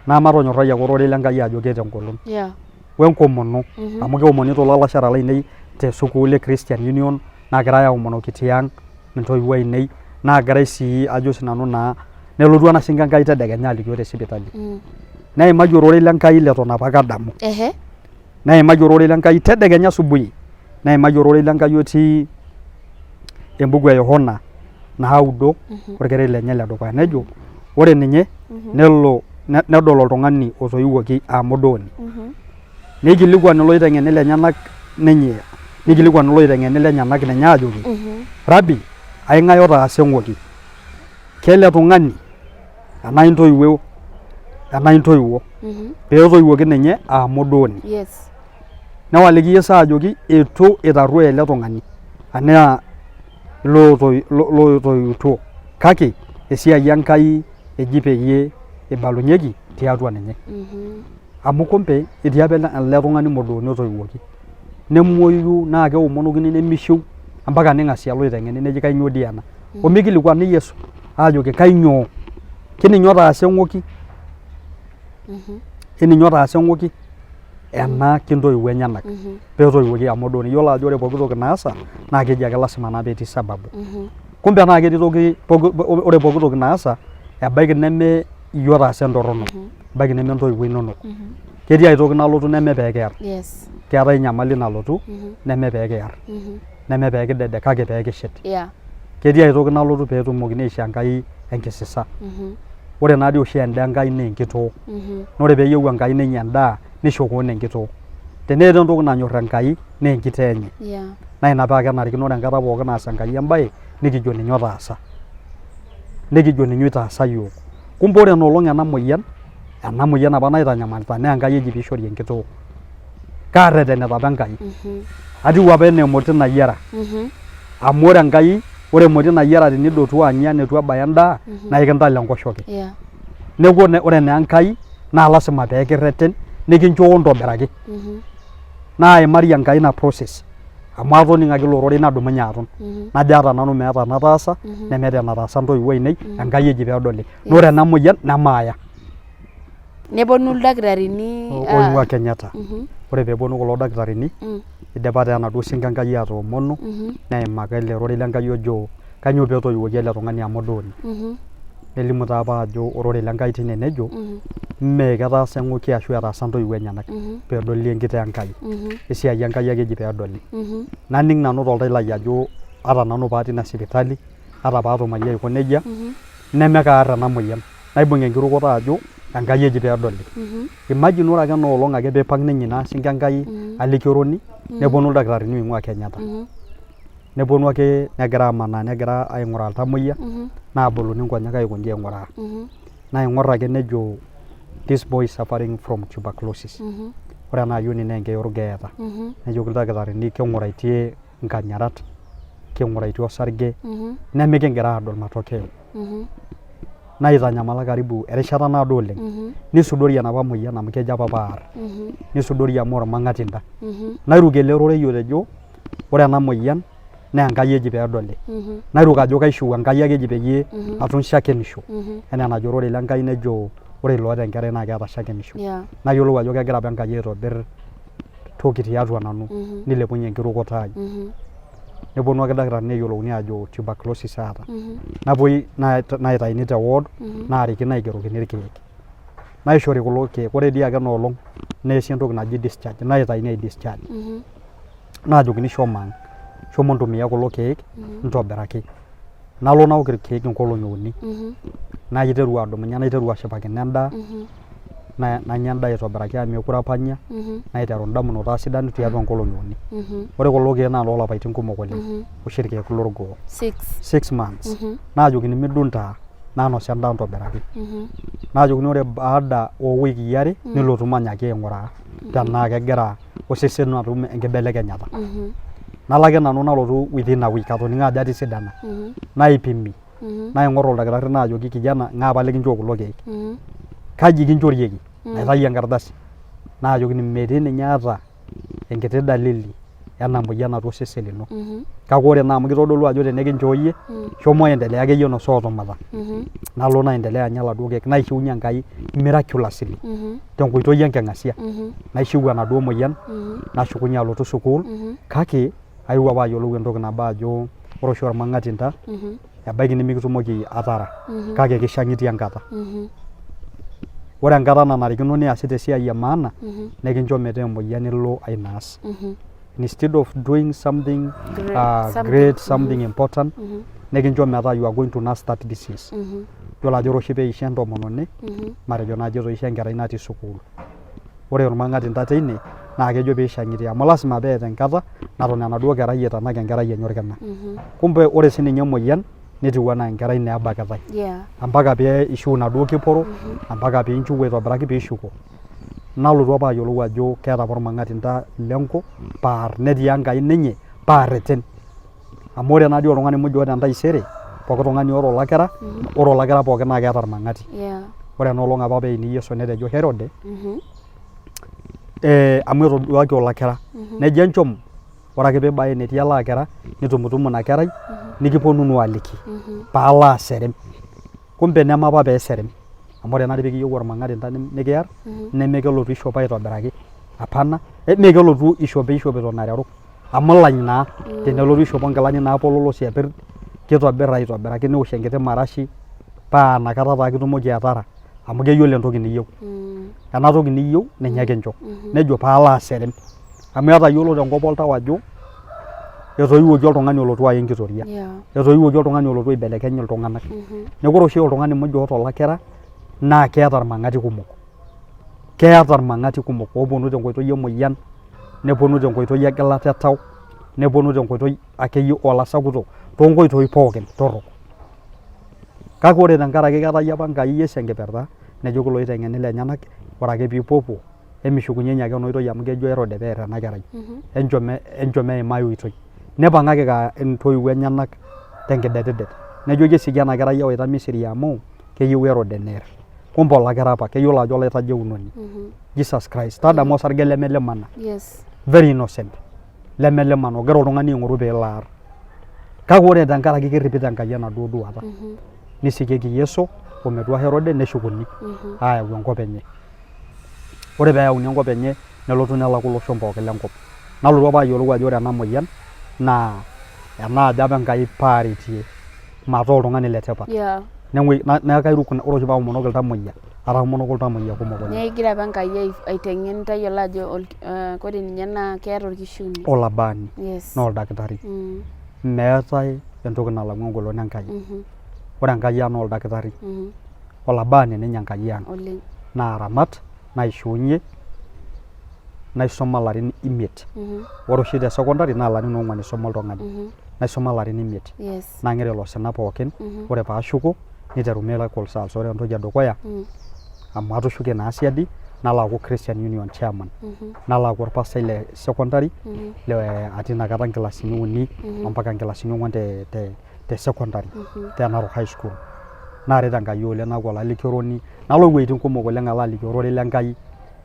Naa matonyorrai ake ororei le Nkai ajo keeta engolon wenkomono amu keomonito ilalashera lainei te sukuul e Christian Union nagirai aomonoki tiang' intoiwuo ainei naagirai sii ajo sinanu naa nelotu ena sinka Enkai tedekenya alikio te sipitali. Neimaki ororei le Nkai leton apake adamu. Neimaki ororei le Nkai tedekenya asubuhi. Neimaki ororei le Nkai otii embuku e Yohana naudo orkereri lenye le dukuya nejo ore ninye nelo nedol oltung'ani otoiwuoki aa modooni. Neikilikuan iloiteng'eni lenyenak ninye neikilikuan iloiteng'eni lenyenak ninye aajoki Rabi aing'ae otaasa eng'oki kele tung'ani enaa intoiwuo enaa intoiwuo pee etoiwuoki ninye aa modooni. Newaliki Yesu aajoki eitu eitarruoyo ele tung'ani anaa lootoiutuo kake esiai Enkai eji peyie eibalunyeki tiatua ninye. Amu kumbe etii apa ele tung'ani modooni otoiwuoki nemuoyu naa keomonokini nemishiu mpaka ning'asia iloiteng'eni neji kainyoo dii ena. Omikilikuani Yesu aajoki kainyoo, keninye otaasa eng'oki, keninye otaasa eng'oki ena kintoiwuo enyenak pee etoiwuoki aa modooni. Iyiolo ajo ore pooki toki naasa naa keji ake lasima naa peetii sababu. Kumbe naa ketii toki ore pooki toki naasa ebaiki neme iyie otaasa entorrono, ebaiki neme intoiwuo inonok. Ketii ae toki nalotu neme pee kiarr. Keetae enyamali nalotu neme pee kiarr, neme pee kidede kake pee kishet. Ketii ae toki nalotu pee etumokini aishoo Enkai enkisisa. Ore naadii oshi endaa Enkai naa enkitoo. Naa ore peeyieu Enkai nenya endaa nisho koon enkitoo. Teneeta entoki nanyor Enkai naa enkitoo enye. Naa ina paa kenarikino ore enkata pookin naas Enkai embae nikijo ninye otaasa. Nikijo ninye oitaasa iyiook. Kumbe ore ina olong ena moyian, ena moyian apa naitanyamalita naa Enkai eji piishori enkitoo. Kaarretenita apa Enkai. Atiu apa enaa emoti nayiara. Amu ore Enkai, ore emoti nayiara tenidotu anya neitu ebaya endaa naa ekintala enkoshoke. Neeku ore naa Enkai naa lasima pee kirreten nikincho ntobiraki. Naimari Enkai ina process amu atoning'o ake ilo rorei nadumunye aton. Najo ata nanu meeta enataasa nemeeta enataasa intoiwuo ainei, Enkai eji peedoli. Naa ore ena moyian nemaaya. Neponu ildakitarini Oing'ua Kenyatta. Ore peeponu kulo dakitarini idipa taa enaduo sinka Enkai atoomono neimaka ele rorei le Nkai ojo kainyoo petoiwuoki ele tung'ani amu odooni. Nelimu taa apa ajo ororei le Nkai tine nejo mee ketaasa eng'oki ashu etaasa intoiwuo enyenak peedoli enkitoo Enkai. Esiai Enkai ake eji peedoli. Naning nanu toltau lai ajo ata nanu paatii ina sipitali ata paatumayie aiko nejia neme kaarr ena moyian. Naibung enkirukoto ajo Enkai eji peedoli. Imagine ore ake ena olong ake piipang ninye ina sinka Enkai alikioroni neponu ildakitarini oing'ua Kenyatta. Neponu ake negira amanaa negira aing'uraa iltamoyia naaboluni nkonyek aikonji aing'uraa. Naing'or ake nejo this boy is suffering from tuberculosis. Ore ena ayioni naa enkeeya orgoo eeta. Nejoki ildakitarini king'uraitie nkanyarat, king'uraitie osarge nemikigira aadol matokeo. Naitanyamala karibu erishata naado oleng. Nisudori enapa moyian amu kejo apa paar. Nisudori amu ormang'atinda. Nairuk ele rorei otejo ore ena moyian naa Enkai eji peedoli. Nairuk ajo kaishiu Enkai ake eji peyie atum shakenisho. Enaa enajo ororei le Nkai nejo ore iloota enkerai naa keeta shakenisho. Nayiolou ajo kegira apa Enkai aitobirr toki tiatua nanu nilepunye enkirukoto ai. Neponu ake ildakitarini neyiolouni aajo tuberculosis aata. Napuoi naitayuni te ward naariki naigerokini irkeek. Naishori kulo keek, ore dii ake ina olong neesi entoki naji discharge, naitayuni ai discharge. Naajokini shomo ang, shomo ntumia kulo keek ntobiraki. Nalo naok irkeek inkolong'i uni. Naiteru adumunye naiteru ashipakino endaa, nanya endaa aitobiraki amu meekure apa anya, naiteru indamunot aasidanu tiatua inkolong'i uni. Ore kulo keek naa loolapaitin kumok oleng, oshi irkeek lorgoo. 6 months. Naajokini miduntaa, nanosa endaa ntobiraki. Naajokini ore baada oo wikii are nilotu manyaaki aing'uraa tenaa kegira osesen atum enkibelekenyata. Nalo ake nanu nalotu within a week atoning'o ajo atisidana. Naipimi, naing'or oldakitari naajoki kijana ng'ae apa likinchoo kulo keek? Kaji kinchorieki? Naitayu enkardasi. Naajokini metii ninye ata enkiti dalili ena moyian atua osesen lino. Kake ore naa amu kitodolu ajo tenikinchoo iyie, shomo endelea akeyie nosa otumata. Nalo naendelea anya iladuo keek naishiunye Enkai miraculously tenkoitoi enking'asia. Naishiu enaduo moyian nashukunye alotu sukuul kake aewuo apa ayiolou entoki nabo ajo ore oshi ormang'atinda ebaiki nimikitumoki atara kake kishang'itie enkata. Ore enkata nanarikino niasita esiai e maana nikincho metaa emoyian ilo ainaas. Instead of doing something Great, something. great, something important nikincho metaa you are going to nurse that disease. Yiolo ajo ore oshi peisho entomononi matejo naaji etoishe enkerai natii sukuul. Ore ormang'atinda teine naa kejo peishang'itie amu lasima peeta enkata naton enaduo kerai aitanak enkerai enye orkina. Kumbe ore sininye emoyian netiu anaa enkerai naa ebakitae. Ampaka pee ishiu inaduo kiporo, ampaka piinchiu aitobiraki piishuko. Nalotu apa ayiolou ajo keeta apa ormang'atinda lengo paar netii Enkai ninye paarreten. Amu ore naadii oltung'ani muj oota entaisere, pooki tung'ani oota olakira, ore olakira pookin naa keeta ormang'ati. Ore ena olong apa peini Yesu netejo Herode, amu etoduaki olakira, nejo enchom ore ake pibaya enetii ele akira nitumutumu ina kerai nikiponunu aliki paalo aserem. Kumbe neme apa peeserem amu ore naadii pekiyieu ormang'atinda nikiarr nemekelotu ishopo aitobiraki apana mee kelotu ishopo ishopito nareru amu ilany naa tenelotu ishopo nkilani naapololo siapir kitobirr aitobiraki newosh enkiti marashi paa inakata taa kitumoki atara amu keyiolo entoki niyieu. Ena toki niyieu ninye kincho. Nejo paalo aserem amu etayiolo tenkop oltau ajo etoiwuoki oltung'ani olotu aya enkitoria. Etoiwuoki oltung'ani olotu aibelekeny iltung'anak. Neeku ore oshi oltung'ani muj oota olakira naa keeta irmang'ati kumok. Keeta irmang'ati kumok ooponu tenkoitoi emoyian. Neponu tenkoitoi egilata etau, neponu tenkoitoi akeyie olasakutok, toonkoitoi pookin torrok. Kake ore tenkaraki ketayia apa Enkai Yesu enkipirta, nejoki iloiteng'eni lenyenak, ore ake piipuopuo, emishukunyenye ake ena oitoi amu kejo Herode peer ena kerai. Enchom enchom eima ai oitoi. Nipang'aki intoiwuo enyenak tenkidetidet. Nejoki esioki ena kerai ewaita Misri amu keyieu Herode neer. Kumbe olakira apa, keyiolo ajo olaitajeunoni. Jesus Christ. Tadamu osarge leme limana. Very innocent. Leme limana, ogira oltung'ani aing'oru pee elo aar. Kake ore tenkaraki kerripito Enkai enaduo duata, nisikieki Yesu ometua Herode neshukuni aayau enkop enye. Ore pee eyauni enkop enye nelotu nelaku iloshon pookin lenkop. Nalotu apa ayiolou ajo ore ena moyian naa enaajo apa Enkai paaretie mataa oltung'ani le tipat. Neeku kairuk ore oshi paaomonoki iltamoyia atoomonoko iltamoyia kumok oleng. Neeku egira apa Enkai aiteng'en tayiolo ajo ore ninye naa keeta orkishiunye. Olabaani naa oldakitari. Meetae entoki nalaku engolon Enkai. Ore Enkai ang naa oldakitari. Olabaani ninye Enkai ang. Oleng. Naaramat, naishiunye, naisuma ilarin imiet. Ore oshi te secondary naa ilarin oong'uan isoma oltung'ani. Naisuma ilarin imiet. Nang'er ilo osina pookin. Ore paashuko niteru miracles aasa. Ore entoki edukuya amu atushuke naa siadi nalo aaku Christian Union chairman. Nalo aaku orpastai le secondary le atii inakata nkilasini uni ompaka nkilasini ong'uan te secondary te Narok High School. Naaret Enkai oleng naaku olalikioroni nalo iwuejitin kumok oleng alo aliki ororei le Nkai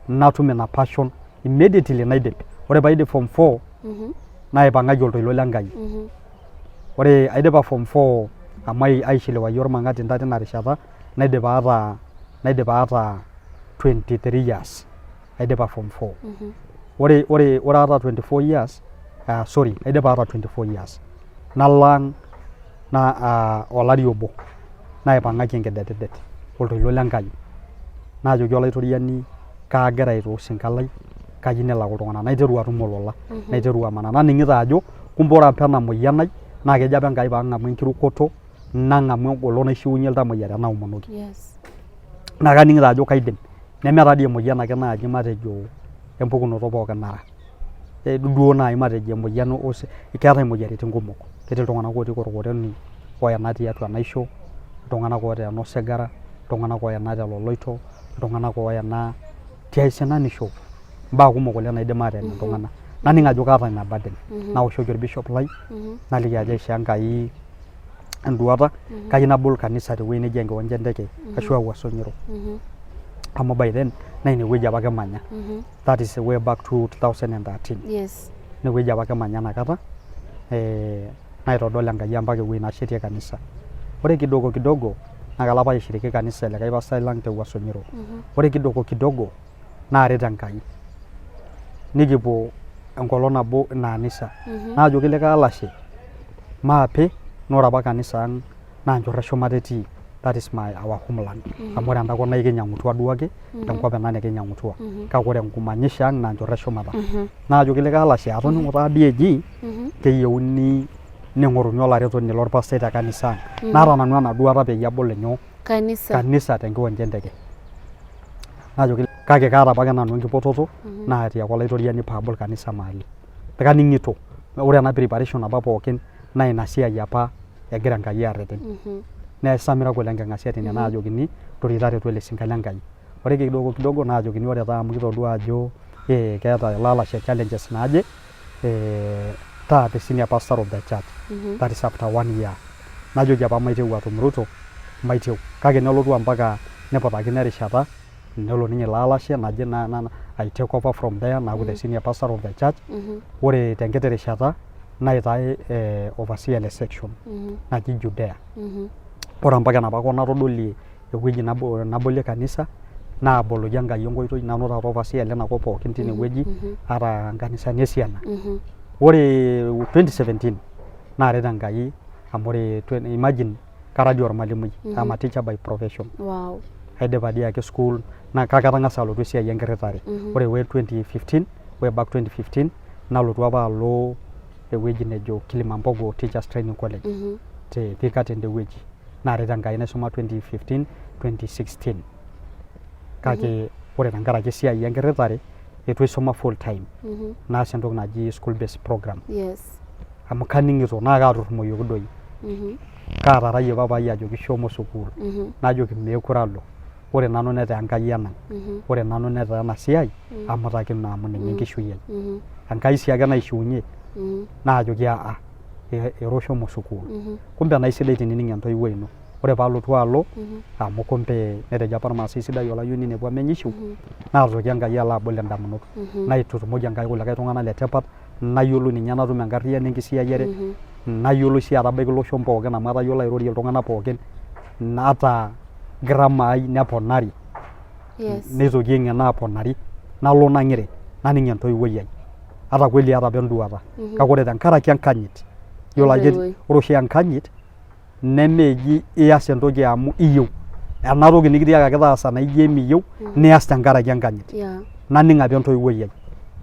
natum ina passion immediately naidip. Ore paidip form four naipang'aki oltoilo le Nkai. Ore aidipa form four amu aishiliwayie ormang'atinda tina rishata naidip aata naidip aata 23 years aidipa form four. Ore ore ore aata 24 years sorry aidipa aata 24 years nalo ang na olari obo naipang'aki enkidetidet oltoilo le Nkai naajoki olaitoriani kaagira aitoosho enkalai kayieu nelaku iltung'anak naiteru atum olola naiteru amanaa naning'ito ajo kumbe ore apa ena moyian ai naa kejo apa Enkai paang'amu enkirukoto nang'amu engolon naishiunye iltamoyia tenaomonoki. Naa kaning'ito ajo kaidim neme taa dii emoyian ake naaji matejo empukunoto pookin nara duo naaji matejo emoyian keetae imoyiaritin kumok ketii iltung'anak otii korokoroni oyena tiatua enaisho, iltung'anak oteena osigara, iltung'anak oyena teloloito, iltung'anak oyena tiai sinanisho imbaa kumok oleng naidim ateen iltung'anak. Naning ajo kaata ina burden naoshoki orbishop lai naliki ajo aishoo Enkai enduata kayieu nabol kanisa tewueji neji enkiwanja enteke ashu Ewuaso Nyiro amu by then naa inewueji apa kimanya that is way back to 2013 inewueji apa kimanya inakata eh, naitodol Enkai mpaka ewueji nashetie kanisa. Ore kidogo kidogo naa kalo apa aishiriki kanisa likae pastai lang te Wuaso Nyiro. Ore kidogo kidogo naaret Enkai nikipuo enkolong nabo ina anisa naajoki likae alashe maape naa ore apa kanisa ang naa nchot eshumata etii that is my our homeland amu ore enda kop naa ekinyiang'utua duake enkop ena nikinyiang'utua kake ore enkumanyisho ang naa nchot eshumata. Naajoki likae alashe atoning'o taa dii eji keyieuni ning'oruni olaretoni lorpastai te kanisa ang. Naata nanu ena duata peyie abol inyoo Kanisa. kanisa tenkiwanja enteke. Najoki kake kaata apake nanu enkipototo naatiaka olaitoriani paabol kanisa mahali. Kaning'ito ore ena preparation apa pookin naa ina siai apa egira Enkai arreten. Neesa miracle enking'asia tine naajokini ntorritie taretu ele sinka le Nkai. Ore kidogo kidogo naajokini ore taa amu kitodua ajo keeta ele alashe challenges naaje taa the senior pastor of the church that is after one year. Najoki apa maiteu atum Ruto maiteu kake nelotu ampaka niputakino erishata nelo ninye ilo alashe naje I take over from there naaku the senior pastor of the church. Ore tenkiti rishata naitae overseer le section naji Judea. Ore ampaka enapa kop natodolie ewueji nabolie kanisa naaboloki Enkai enkoitoi nanu taata overseer lena kop pookin tine wueji ata nkanisani esiana. Ore 2017 naaret Enkai amu ore imagine kara dii ormalimui I'm a teacher by profession. Aidipa dii ake school naa kake atang'asa alotu esiai enkiritare. Ore way 2015 way back 2015 nalotu apa alo ewueji nejo Kilimambogo Teachers Training College te Thika tende wueji. Naaret Enkai naisuma 2015 2016. Kake ore tenkaraki esiai enkiritare Eitu aisoma full time. Naas entoki naji school based program. Amu kaning'ito naa kaaturrumoyioki doi. Kaatarayie papai ajoki shomo sukuul. Najoki meekure alo. Ore nanu netaa Enkai enang. Ore nanu netaa ena siai amutakino amu ninye enkishui ai. Enkai sii ake naishiunye naajoki aa ero shomo sukuul. Kumbe naa aisidai tenining entoiwuoi ino. Ore paalotu alo amu kumbe netejo apa irmaasai sidai olayioni oinepua menyisho naatoki Enkai alo abol indamunot naitutumoki Enkai kulikae tung'anak le tipat nayiolou ninye natum enkarriyiano enkisiayiare nayiolou sii atabaiki iloshon pookin amu atayiolo airorie iltung'anak pookin ata grammar ai neponari neitoki eng'eno aponari nalo nang'ire naning entoiwuoi ai ata kweli aata apa enduata kake ore tenkaraki enkanyit yiolo ajo ore oshi enkanyit nemeji ias entoki amu iyieu ena toki nikitiakaki taasa naijo emiyieu nias tenkaraki enkanyit naning apa entoiwuoi ai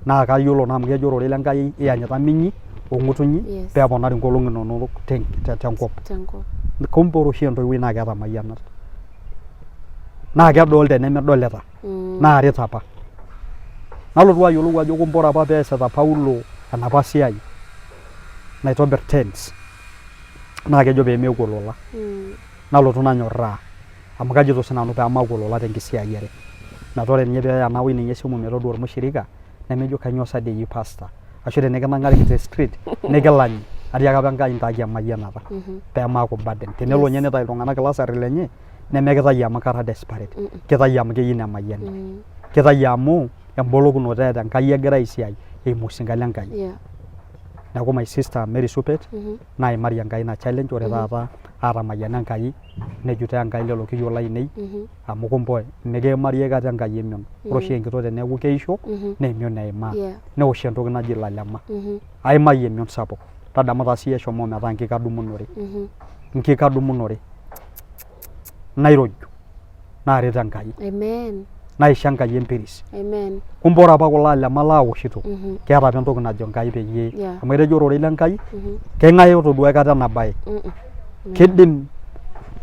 naa kayiolo naa amu kejo ororei le Nkai iyanyita minyi o ng'utunyi pee eponari nkolong'i inonok tenkop. Kumbe ore oshi entoiwuoi naa keeta mayianat naa kedol tenemedolita naaret apa. Nalotu ayiolou ajo kumbe ore apa peesita Paulo enapa siai naitobir tents naa kejo pee meeku olola. Nalotu nanyorraa amu kajito sii nanu pee maku olola tenkisiayiare. Metaa ore ninye pee eya naosh ninye esimu metodua olmushirika nemejo kainyoo sa dii eyieu pastor ashu tenikinang'ariki te street nikilanyi. Atiaka apa Enkai ntaaki emayianata pee maaku burden. Tenelo ninye nitayu iltung'anak ilasarri lenye nemekitayu amu kara desperate, kitayu amu keyieu nemayiani. Kitayu amu embolokinoto eeta Enkai egira aisiai eimu osinka le Nkai. Neeku my sister Mary Supet naimarie Enkai ina challenge ore taata aatamayiana Enkai nejutoo Enkai lelo kiyiok lainei amu kumbe mikiimarie aikata Enkai emion. Ore oshi enkitok teneeku keisho naa emion eimaa neosh entoki naji ilalema. Aimayie emion sapuk tadamu taa siiyie eshomo ometaa nkikadumunore, nkikadumunore nairoju naaret Enkai. Amen. Naisho Enkai empiris. Amen. Kumbe ore apa kulo alema laaoshito keeta apa entoki najo Enkai peyie amu etejo ororei le Nkai keng'ae otodua aikata ena bae? Kidim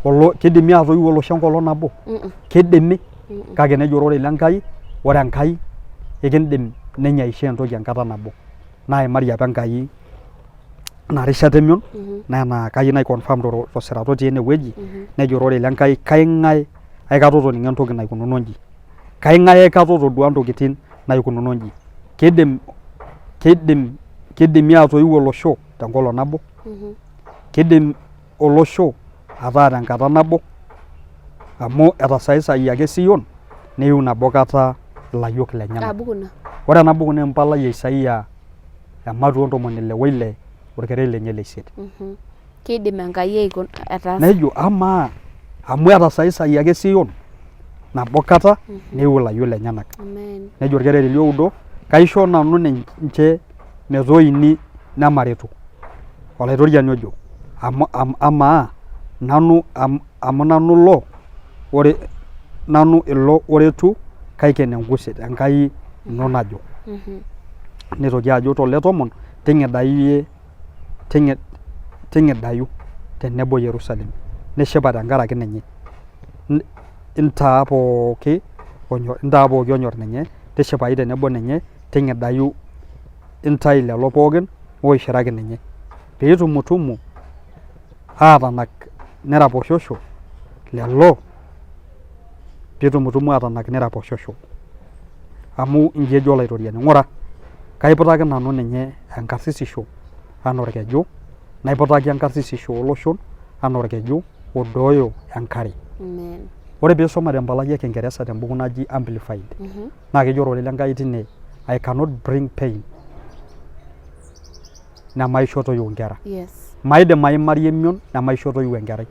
olo kidimi aatoiu olosho enkolong nabo? Kidimi kake nejo ororei le Nkai ore Enkai ekindim ninye aishoo entoki enkata nabo. Naimarie apa Enkai ina rishata emion naa ena kayieu nai confirm tosirata otii ene wueji nejo ororei le Nkai kaing'ae aikata otoning'o entoki naikununo inji? Kaing'ae aikata otodua ntokitin naikununo inji? Kidim kidim kidimi atoiu olosho tenkolong nabo? Kidim olosho ataa tenkata nabo? Amu etasaisayie Sion neiu nabo kata ilayiok lenyenak. Aa buku ina? Ore ena buku naa empalai e Isaia ematua oo ntomoni ile oile orkereri lenye le isiet. Keidim Enkai ataasa. Nejo amaa amu etasaisayie Sion nabo kata neiu ilayiok lenyenak. Amen. Nejo orkereri lioudo kaisho nanu ninche metoini nemaretu. Olaitoriani ojo amu amaa nanu amu nanu ilo ore nanu ilo oretu kaiken engusit Enkai ino najo. Neitoki ajo tole tomon ting'idayu iyie ting'idayu tenebo Yerusalem nishipa tenkaraki ninye intaa pooki intaa pooki onyor ninye tishipayu tenebo ninye ting'idayu intae lelo pookin oishiraki ninye pee itumutumu aatanak niraposhosho lelo pee itumutumu aatanak niraposhosho amu inji ejo Olaitoriani ng'ura kaiputaki nanu ninye enkarsisisho anaa orkeju naiputaki enkarsisisho ooloshon anaa orkeju odooyo enkare. Amen. Ore piisoma tempalai e Kingeresa tembuku naji Amplified naa kejo ororei le Nkai tine I cannot bring pain nemaisho toiu inkera. Yes. Maidim aimarie emion nemaisho toiu enkerai.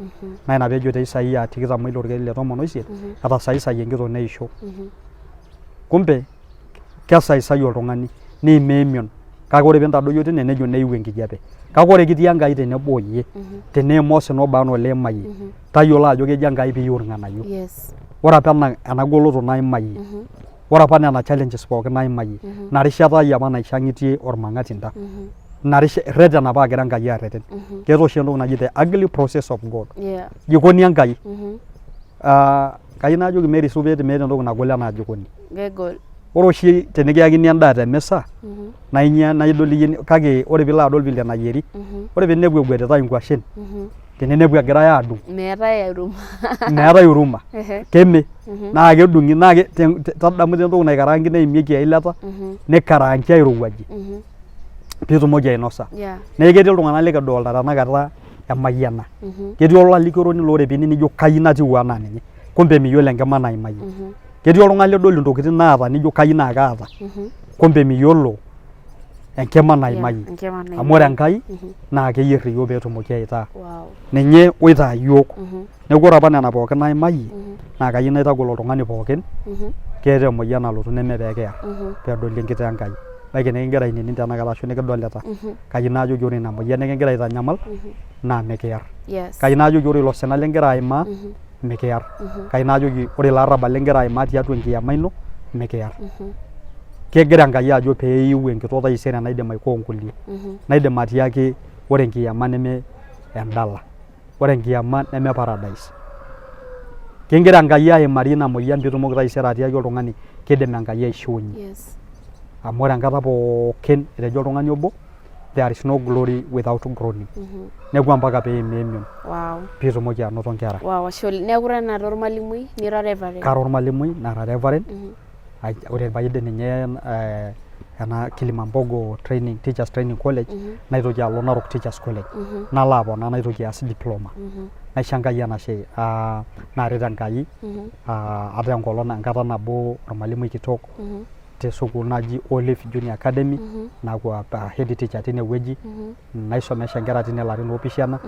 Naa ina peejo te Isaia 26 orkereri le tomon oisiet etasaisayie enkitok neisho. Kumbe kesaisai oltung'ani niimaa emion kake ore piintadoyio tine nejo neiu enkijape. Kake ore kitii Enkai tenebo oyie teniima osina obaa anaa oliimayie tayiolo ajo kejo Enkai piiyiu irng'anayio. Yes. Ore apa ena, ena goloto naimayie ore apa nena challenges pookin naimayie ina rishata ai apa naishang'itie ormang'atinda ina reten apa agira Enkai arreten. Keeta oshi entoki naji the ugly process of God. Yeah. Jikoni Enkai. Ah, kayieu najoki Mary Supet meeta entoki nagol enaa jikoni. Kegol. Ore oshi tenikiyakini endaa te misa naa inya naa idol iyie kake ore piilo adol vile nayieri ore piinepu eguetitai inkuashen teninepu egirai aadung Meetae huruma. Meetae huruma, keme naa kedung'i naa tadamu entoki naikaraangi neimieki eilata nikaraangi airowuajie piitumoki ainosa. Neeku ketii iltung'anak likidolta tenakata emayiana. Ketii olalikioroni laa ore piining nijo kayieu natiu anaa ninye, kumbe miyiolo enkima naimayie. Ketii oltung'ani lidol intokitin naata nijo kayieu naa kaata, kumbe miyiolo enkima naimayie. Amu ore Enkai naa keyier iyiook pee etumoki aitaa. Ninye oitaa iyiook. Neeku ore apa nena pookin naimayie naa kayieu naitagol oltung'ani pookin keeta emoyian nalotu neme pee kiyar peedoli enkiteng Enkai. Ebaiki nikigira ainining tenakata ashu nikidolita kayieu najoki ore ina moyian nikigira aitanyamal naa mikiyar. Kayieu najoki ore ilo sina ligira aimaa mikiyar. Kayieu najoki ore ilo arrabal ligira aimaa tiatua enkiyama ino mikiyar. Kegira Enkai ajo pee iiu enkitok taisere naidim aikoo nkulie. Naidim atiaki ore enkiyama neme endala. Ore enkiyama neme paradise. Kingira Enkai aimarie ina moyian piitumoki taisere atiaki oltung'ani kidim Enkai aishiunye. Amu ore enkata pookin etejo oltung'ani obo there is no glory without groaning. Neeku mpaka pee iimaa emion piitumoki anoto nkera. Wow, ashe oleng. Neeku ira taata ormalimui nira reverend. Kara ormalimui nara reverend. Ore paidip ninye ena Kilimambogo training teachers training college naitoki alo Narok teachers college nalo aponaa naitoki aas diploma. Naisho Enkai enashe naaret Enkai ataa enkolong enkata nabo ormalimui kitok te sukuul naji Olive Junior Academy naaku head teacher tine wueji naisomesha inkera tine ilarin oopishana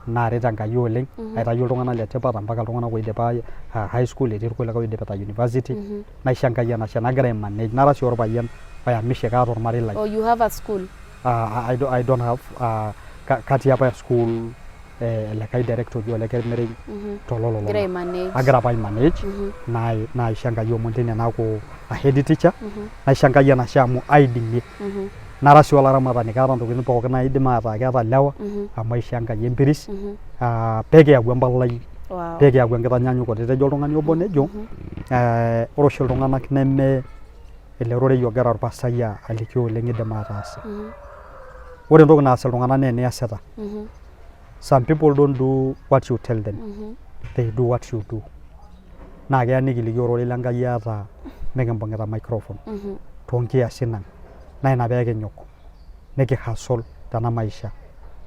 naaret Enkai oleng aitayio iltung'anak le tipat mpaka iltung'anak oidipa high school etii irkulikae oidipita university naisho Enkai enashe nagira ai manage nara sii orpayian oyamishe kaata ormarei lai. Oh you have a school? I don't have katii apa school likae director oji Ole Kemerei tolololong'a. Igira ai manage. Agira apa ai manage naisho Enkai omon tine naaku head teacher naisho Enkai enashe amu aidimie. Nara sii olaramatani kaata ntokitin pookin naidim ataa keeta ilewa amu aishoo Enkai empiris pee kiyau empalai pee kiyau enkitanyanyukoto. Etejo oltung'ani obo nejo ore oshi iltung'anak neme ele rorei ogira orpastai alikio oleng idim ataas. Ore entoki naas iltung'anak naa eniasita. Some people don't do what you tell them, they do what you do. Naa keya nikiliki ororei le Nkai ata mikimbung'ita microphone toonkiasin ang'. Naa ina pee kinyok niki hustle tena maisha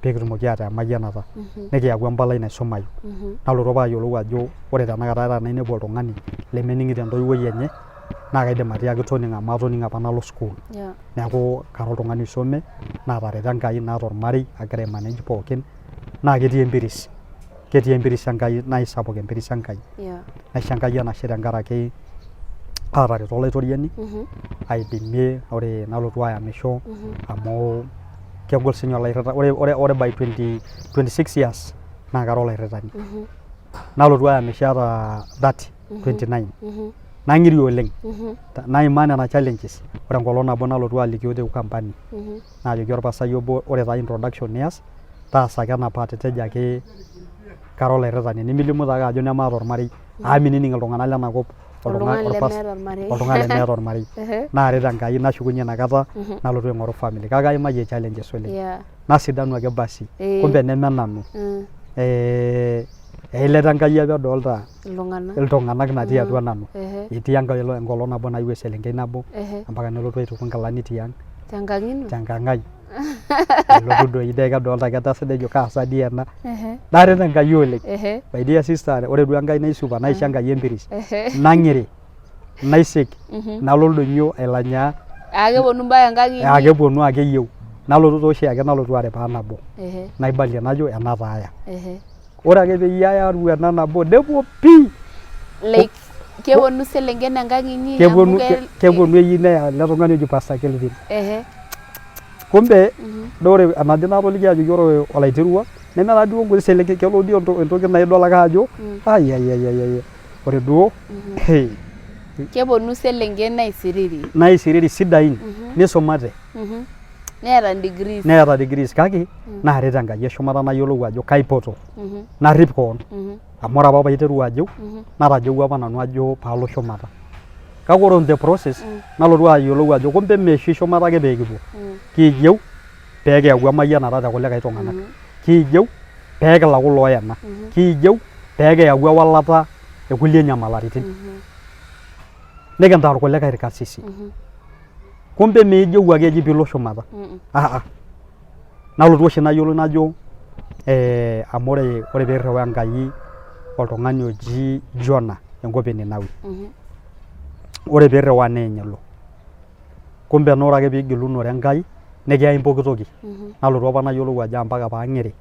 pee kitumoki ataa emayianata nikiyau empalai naisumayu. Nalotu apa ayiolou ajo ore tenakata tenainepu oltung'ani lemening'ito entoiwuoi enye naa kaidim atiaki toning'o amu atoning'o apa nalo sukuul. Neeku kara oltung'ani oisume naatareto Enkai naata ormarei agira ai manage pookin naa ketii empiris, ketii empiris Enkai naa aisapuk empiris Enkai. Naisho Enkai enashe tenkaraki aatareto Olaitoriani aidimie ore nalotu ayamisho amu kegol siinye olairritani ore by 26 years naa kara olairritani. Nalotu ayamisho ata 30, 29 nang'iri oleng naimaa nena challenges ore enkolong nabo nalotu alikio te Ukambani naajoki orpastai obo ore taa introduction nias taasa ake ena part tejo ake kara olairitani nimilimu taake ajo nemaata ormarei amu minining iltung'anak lena kop Oltung'ani lemeeta ormarei. Oltung'ani lemeeta ormarei. Naaret Enkai nashukunye inakata nalotu aing'oru family kake aimayie challenges oleng. Nasidanu ake basi kumbe neme nanu. Eilata Enkai apa edolta Iltung'anak. Iltung'anak natii atua nanu. Etii enkolong nabo nayewuo eselenkei nabo mpaka nelotu aituku nkilani tiang'. Tenkang' ino? Tenkang' ai. Nelotu doi dee kedolta ake entasat nejo kaa sa dii ena. Naret Enkai oleng. My dear sister ore duo Enkai naisupa naisho Enkai empiris. Nang'iri, naisik, nalo oldonyio ailanyaa. Aa keponu mpaka enkang' inyi? Aa keponu ake eyieu. Nalotu taa oshiake nalotu aripaa nabo. Naibalie najo ena taa aya. Ore ake peyie ayaru ena nabo nepuo pii. Like keponu iselenken enkang inyi? Keponu eyieu neya ele tung'ani oji Pastor Kelvin. Kumbe naa ore enajo naatoliki ajoki ore olaiterua neme taa duo nkuti selenken kelo dii entoki naa idol ake ajo aiaiaiai ore duo Keponu iselenken naisiriri. Naisiriri sidain nisumate. Neeta degrees. Neeta degrees kake naaret Enkai eshumata nayiolou ajo kaipoto narrip koon amu ore apa paiteru ajeu natajeuwua apa nanu ajo paalo shumata. Kake ore on the process nalotu ayiolou ajo kumbe meeshi shumata ake pee kipuo. Kiiyieu pee kiyau emayianata te kulikae tung'anak. Kiiyieu pee kilaku ilooyena. Kiiyieu pee kiyau ewalata e kulie nyamalaritin. Nikintaa irkulikae irkarsisi. Kumbe miijieu ake eji piilo shumata. Aa nalotu oshi nayiolou najo eh, amu ore ore piirriwaa Enkai oltung'ani oji Jona enkop e Ninawi ore piirriwaa neeny elo kumbe naa ore ake piigilunore Enkai nikiyai pooki toki nalotu apa nayiolou ajo ampaka paang'iri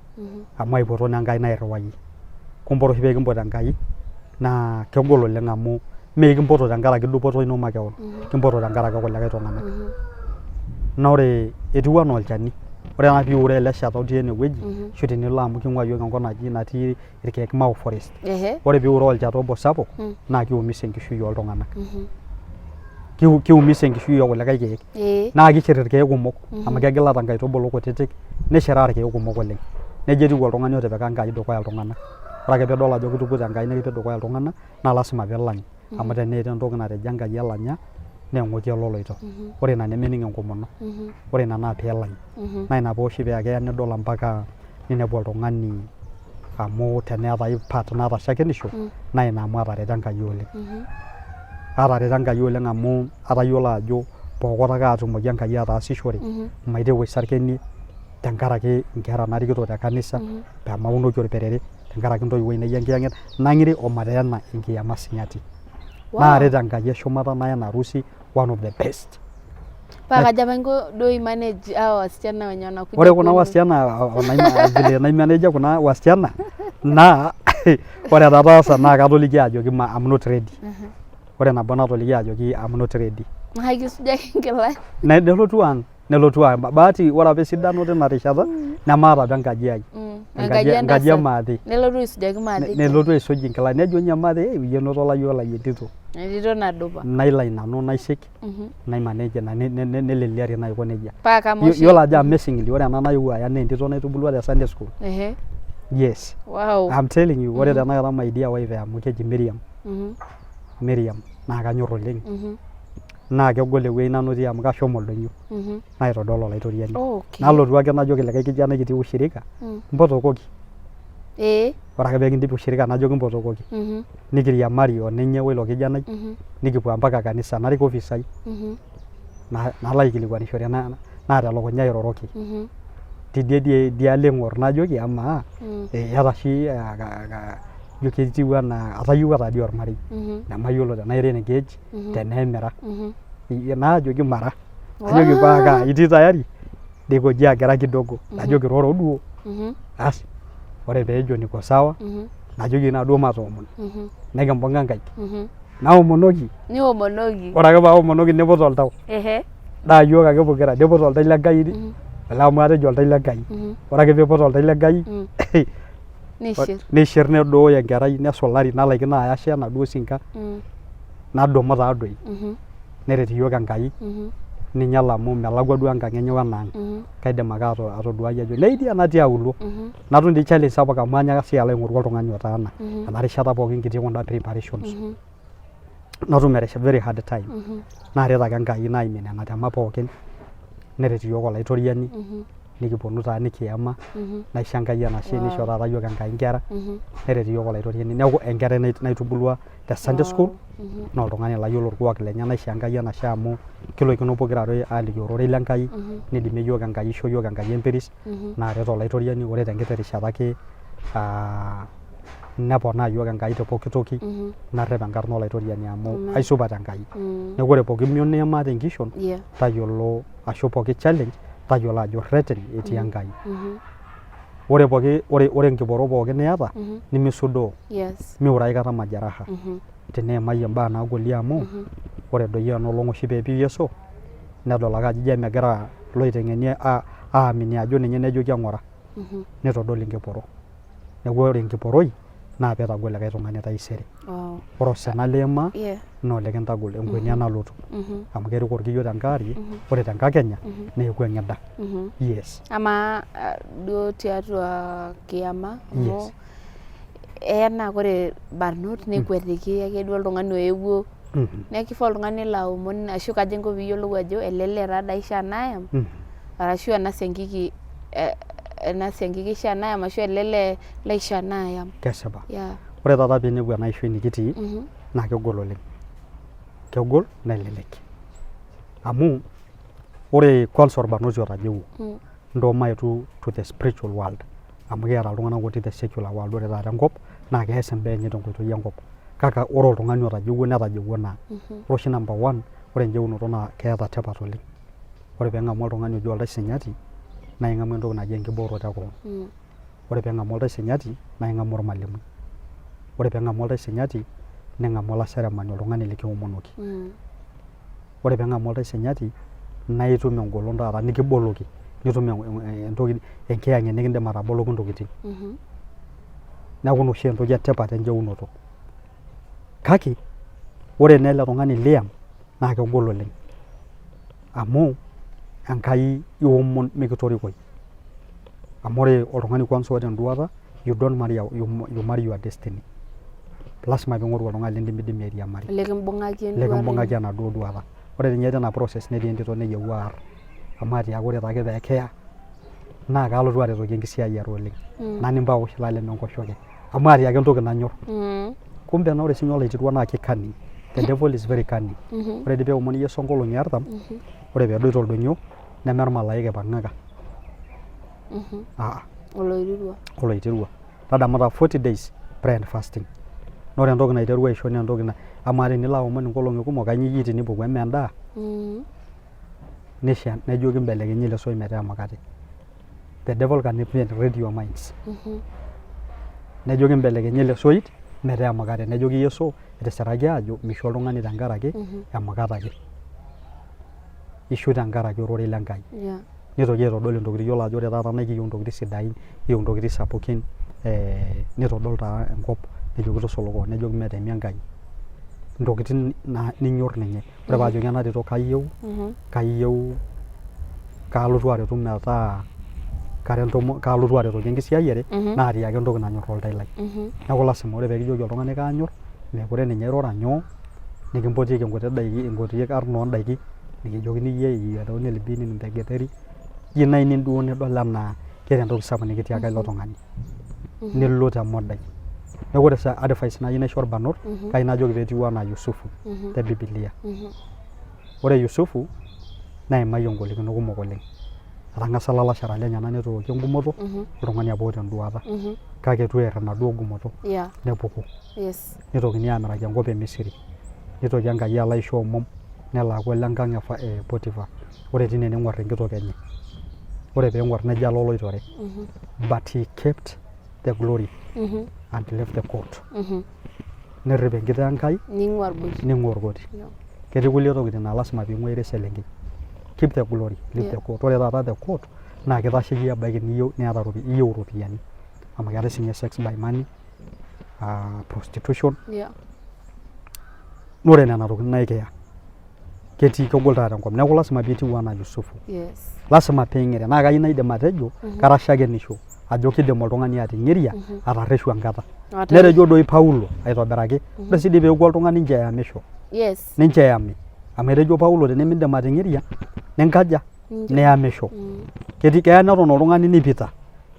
amu aipoto naa Enkai nairriwayie kumbe ore oshi peekimpot Enkai naa kegol oleng amu mee ekimpoto tenkaraki dupoto ino makewon kimpoto tenkaraki kulikae tung'anak naa ore etiu anaa olchani ore ena piure ele shata otii enewueji ashu tenilo amu king'ua iyiok enkop naji natii irkeek Mau forest ore piure olchata obo sapuk naa kiumisa enkishui oltung'anak. Kiumisa enkishui okulikae keek naa kishir irkeek kumok amu kegilata nkaitubulu kutitik nishiraa irkeek kumok oleng. Nejia etiu oltung'ani otipika Enkai dukuya iltung'anak. Ore ake piidol ajo kituputa Enkai nikipik dukuya iltung'anak naa lasima piilany amu teneeta entoki natejo Enkai elanya naa eng'oki eloloito. Ore ina nemening enkomono, ore ina naa piilany. Naa ina pee oshi paa keya nidol ompaka ninepu oltung'ani amu teneeta ai part naata shakenisho naa ina amu atareto Enkai oleng. Atareto Enkai oleng amu atayiolo ajo pooki ake atumoki Enkai ataasishore maiteru aisarkenie tenkaraki inkera narikito te kanisa pee maunoki orperere tenkaraki intoiwuo ainei enkiyang'et nang'iri omateena enkiyama sinyati. Naaret Enkai eshumata naya ena harusi one of the best. Paa kaja apa inko duo imanage hawa wasichana wenye wanakuja Ore kuna kwenu? wasichana vile naimaneja kuna wasichana naa ore enataasa naa katoliki ajoki ma I'm not ready. Ore nabo natoliki ajoki I'm not ready. Naa kisujaki nkilani. Nelotu ang, nelotu ang. Bahati ore apa esidano tina rishata nemaata apa enkaji ai. Enkaji Enkaji e entasat. maate. Nelotu aisujaki maate. Nelotu aisuj inkilani nejo ninye maate "Eh, iyie enoto olayiok lai entito. Entito nadupa. Nailai nanu naisik naimanage ina neleliari naa aiko nejia. Paa kama oshi. Yiolo ajo amazingly ore ena nayewuo aya naa entito naitubulua te Sunday school. Yes. Wow. I'm telling you ore tenakata my dear wife amu keji Miriam. Miriam naa kanyorr oleng. Naa kegol ewueji nanotie amu kashomo oldonyio naitodol olaitoriani. Nalotu ake najoki likae kijanai kitii ushirika mpotokoki. Ore ake pee kindip ushirika najoki mpotokoki. Nikiriamari o ninye o ilo kijanai nikipuo mpaka kanisa narik office ai nalo aikilikuanishore naa telukunya airoroki tidie idialo eng'or najoki amaa iyata oshi ijo ketiu anaa atayiewua taadii ormarei nemayiolo tenaa ira engaged tenaa emira. Naajoki mara, najoki paa kaa itii tayari nikoji agira kidogo najoki roro duo. Asi ore peejo niko sawa najoki naaduo matoomon nikimbung'a nkaik naomonoki. Niomonoki. Ore ake paaomonoki niput oltau naa iyiok ake pokira niput oltau le Nkai olee amu atejo oltau le Nkai. Ore ake piiput oltau le Nkai Nishir. Nishir nedooyo enkerai nesulari nalaikino ayashe enaduo sinka nadumu taa doi neret iyiok Enkai ninyala amu melakua duo enkang enye wenaang. Kaidim ake atoduai ajo nei dii enatii auluo. Natum dii challenge sapuk amu anyaaka sii alo aing'oru oltung'ani otaana ena rishata pookin kitii kunda preparations. Natum a very hard time. Naaret ake Enkai naimie nena temat pookin neret iyiok olaitoriani nikiponu taa nikiyama naisho Enkai enashe nisho taata iyiok Enkai inkera neret iyiok olaitoriani. Neeku enkerai naitubulua te Sunday school naa oltung'ani layiolo orkuak lenye naisho Enkai enashe amu kiloikino pokira are aaliki ororei le Nkai nidimie iyiok Enkai isho iyiok Enkai empiris naaret olaitoriani ore tenkiti rishata ake neponaa iyiok Enkai te pooki toki narrep enkarna olaitoriani amu aisupat Enkai. Neeku ore pooki mion niimaa tenkishon tayiolo ashu pooki challenge tayiolo ajo rreten etii Enkai. Ore pooki ore nkiporo pookin niata nimisudoo. Miure aikata majeraha teniimayie imbaa naagoli amu ore doi ena olong oshi peepiu Yesu nedol ake ajo ijo emegira iloiteng'eni aamini ajo ninye nejoki eng'ura nitodol enkiporo. Neeku ore enkiporoi naa piitagol likae tung'ani taisere. Ore osina liimaa naa olikintagol enkuenia nalotu amu kerik orkiyo tenkewarie ore tenkakenya neeku eng'ida. Yes. Amaa duo tiatua kiama amu eya naa ore irbarnot nekuetiki ake duo oltung'ani oewuo. Neeku kifaa oltung'ani nelo aomon ashu kajo inko piiyiolou ajo ele lee taadoi aishaa nayam arashu ena siankiki ena siankiki eishaa nayam ashu ele lee laishaa nayam. Kesipa. Yeah. Ore taata piinepu ena ishoi nikitii naa kegol oleng. Kegol nelelek. Amu ore kwanza orbarnoti otajeuwuo ntoo maetu to the spiritual world amu kiata iltung'anak otii the secular world ore taata enkop naa kees imbaa enye tenkoitoi enkop kake ore oltung'ani otajeuwuo netajeuwuo naa. Ore oshi number one ore enjeunoto naa keeta tipat oleng. Ore ping'amu oltung'ani oji oltai sinyati naa ing'amu entoki naji enkibooroto e koon. Ore ping'amu oltai sinyati naa ing'amu ormalimui. Ore ping'amu oltai sinyati ning'amu olaseremani oltung'ani likiomonoki. Ore ping'amu oltai sinyati naa itum engolon taata nikiboloki nitum entoki enkiyang'et nikindim ataboloki intokiting. Neeku ina oshi entoki etipat enjeunoto. Kake ore naa ele tung'ani liyam naa kegol oleng amu Enkai iomon mikitorikoi. Amu ore oltung'ani kwanza oota enduata you don't marry you marry your destiny. Lasima piing'oru oltung'ani lindimidimi airiamari. Likimbung'aki enduata ino. Likimbung'aki enaduo duata. Ore ninye tina process netii entito neyieu aar amu atiaka ore taake pee kiya naa kalotu aretoki enkisiayiare oleng. Nanu aosh ilalem enkoshoke amu atiaka entoki nanyorr. Kumbe naa ore siinye olaitirua naa ki cunning. The devil is very cunning. Ore dii peomon Yesu nkolong'i artam, ore peedoi toldonyio neme ormalaika ipang'aka. Aa Oloirirua. Oloiterua. Tadamu taa 40 days prayer and fasting. Naa ore entoki naiterua aisho naa entoki naa amaa tenilo aomon inkolong'i kumok kainyoo iyie tenipuku amaa endaa? Nisho nejoki mbelekenya ele soit metaa emukate. The devil can even read your minds. Nejoki mbelekenya ele soit metaa emukate. Nejoki Yesu etisiraki aajo mishu oltung'ani tenkaraki emukate ake. Ishu tenkaraki ororei le Nkai. Nitoki aitodol intokitin iyiolo ajo ore taata naa ekiyieu intokitin sidain, kiyieu intokitin sapukin nitodol taa enkop nejoki tusuluka nejoki metemia Enkai. Intokitin naa ninyorr ninye. Ore paajoki ena tito kayieu, kayieu kaalotu aretu metaa kara entomononi kaalotu aretoki enkisiayiare naa atiaki entoki nanyorr oltau lai. Neeku lasima ore peekijoki oltung'ani kaanyorr mekure ninye irura nyoo nikimpotieki nkuti daiki nkuti karn oo ndaiki nikijokini iyie you are only been in the githeri ji nai duo nidol enaa keeta entoki sapuk nikitiaka ilo tung'ani nilo te modai. Neeku ore advice nayieu naisho irbanot kayieu najoki peetiu enaa Yusufu te bibilia. Ore Yusufu neimayie ingolikinot kumok oleng. Etang'asa ilalashera lenyenak netooki engumoto oltung'ani apa oota enduata kake eitu eer enaduo gumoto nepuku. Nitokini aamiraki enkop e Misri. Nitoki Enkai alo aisho omom nelo aaku olenkang e Potiphar. Ore tine neng'uar enkitok enye. Ore peeng'uar nejo alo oloitore. But he kept the glory and left the coat. Nerrip enkiteng Enkai Ning'ua orgoti. ning'ua orgoti. Ketii kulie tokitin naa lasima piing'ua ira eselenkei. Keep the glory, leave the coat. Ore taata the coat naa kitasheyie ebaiki niyieu niata iyieu iropiyiani. Amu keetae siinye sex by money, prostitution. Naa ore nena tokitin naa ekiya. Ketii kegol taata enkop. Neeku lasima piitiu anaa Yusufu. Lasima piing'iria. Naa kayieu naidim atejo kara shakenisho ajo kidim oltung'ani ating'iria atarreshu enkata. Netejo doi Paulo aitobiraki. Ore sii dii peeku oltung'ani nchoo eyamisho. Nincho eyami. Amu etejo Paulo tenimiindim ating'iria ninkaja? Niyamisho. Ketii keya neton oltung'ani nipita.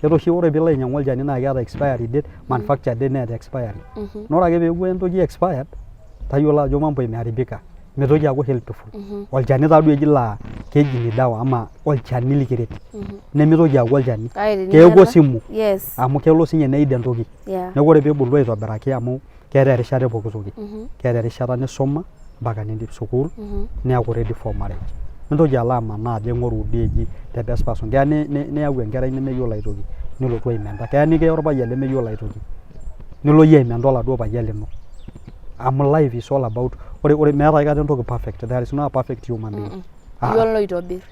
Keeta oshi ore piilo ainyang'u olchani naa keeta expiry date, manufacture date neeta expiry. Naa ore ake peeku entoki expired tayiolo ajo mambo imeharibika. Mitoki aaku helpful. Olchani taaduo eji laa keji ni dawa ama olchani likiret. Nemitoki aaku olchani. Keeku osimu. Amu kelo sinye neid entoki. Neeku ore piibulu aitobiraki amu keeta erishata e pooki toki. Keeta erishata nisuma mpaka nindip sukuul niaku ready for marriage. Mintoki alo amanaa ajo aing'oru dii eji the best person. Keya niyau enkerai nemeyiolo aitoki nilotu aimenta. Keya nikiya orpayian lemeyiolo aitoki nilo iyie aimenta oladuo payian lino. Amu life is all about ore meeta aikata entoki perfect. There is no a perfect human being. Iyie oloitobirr.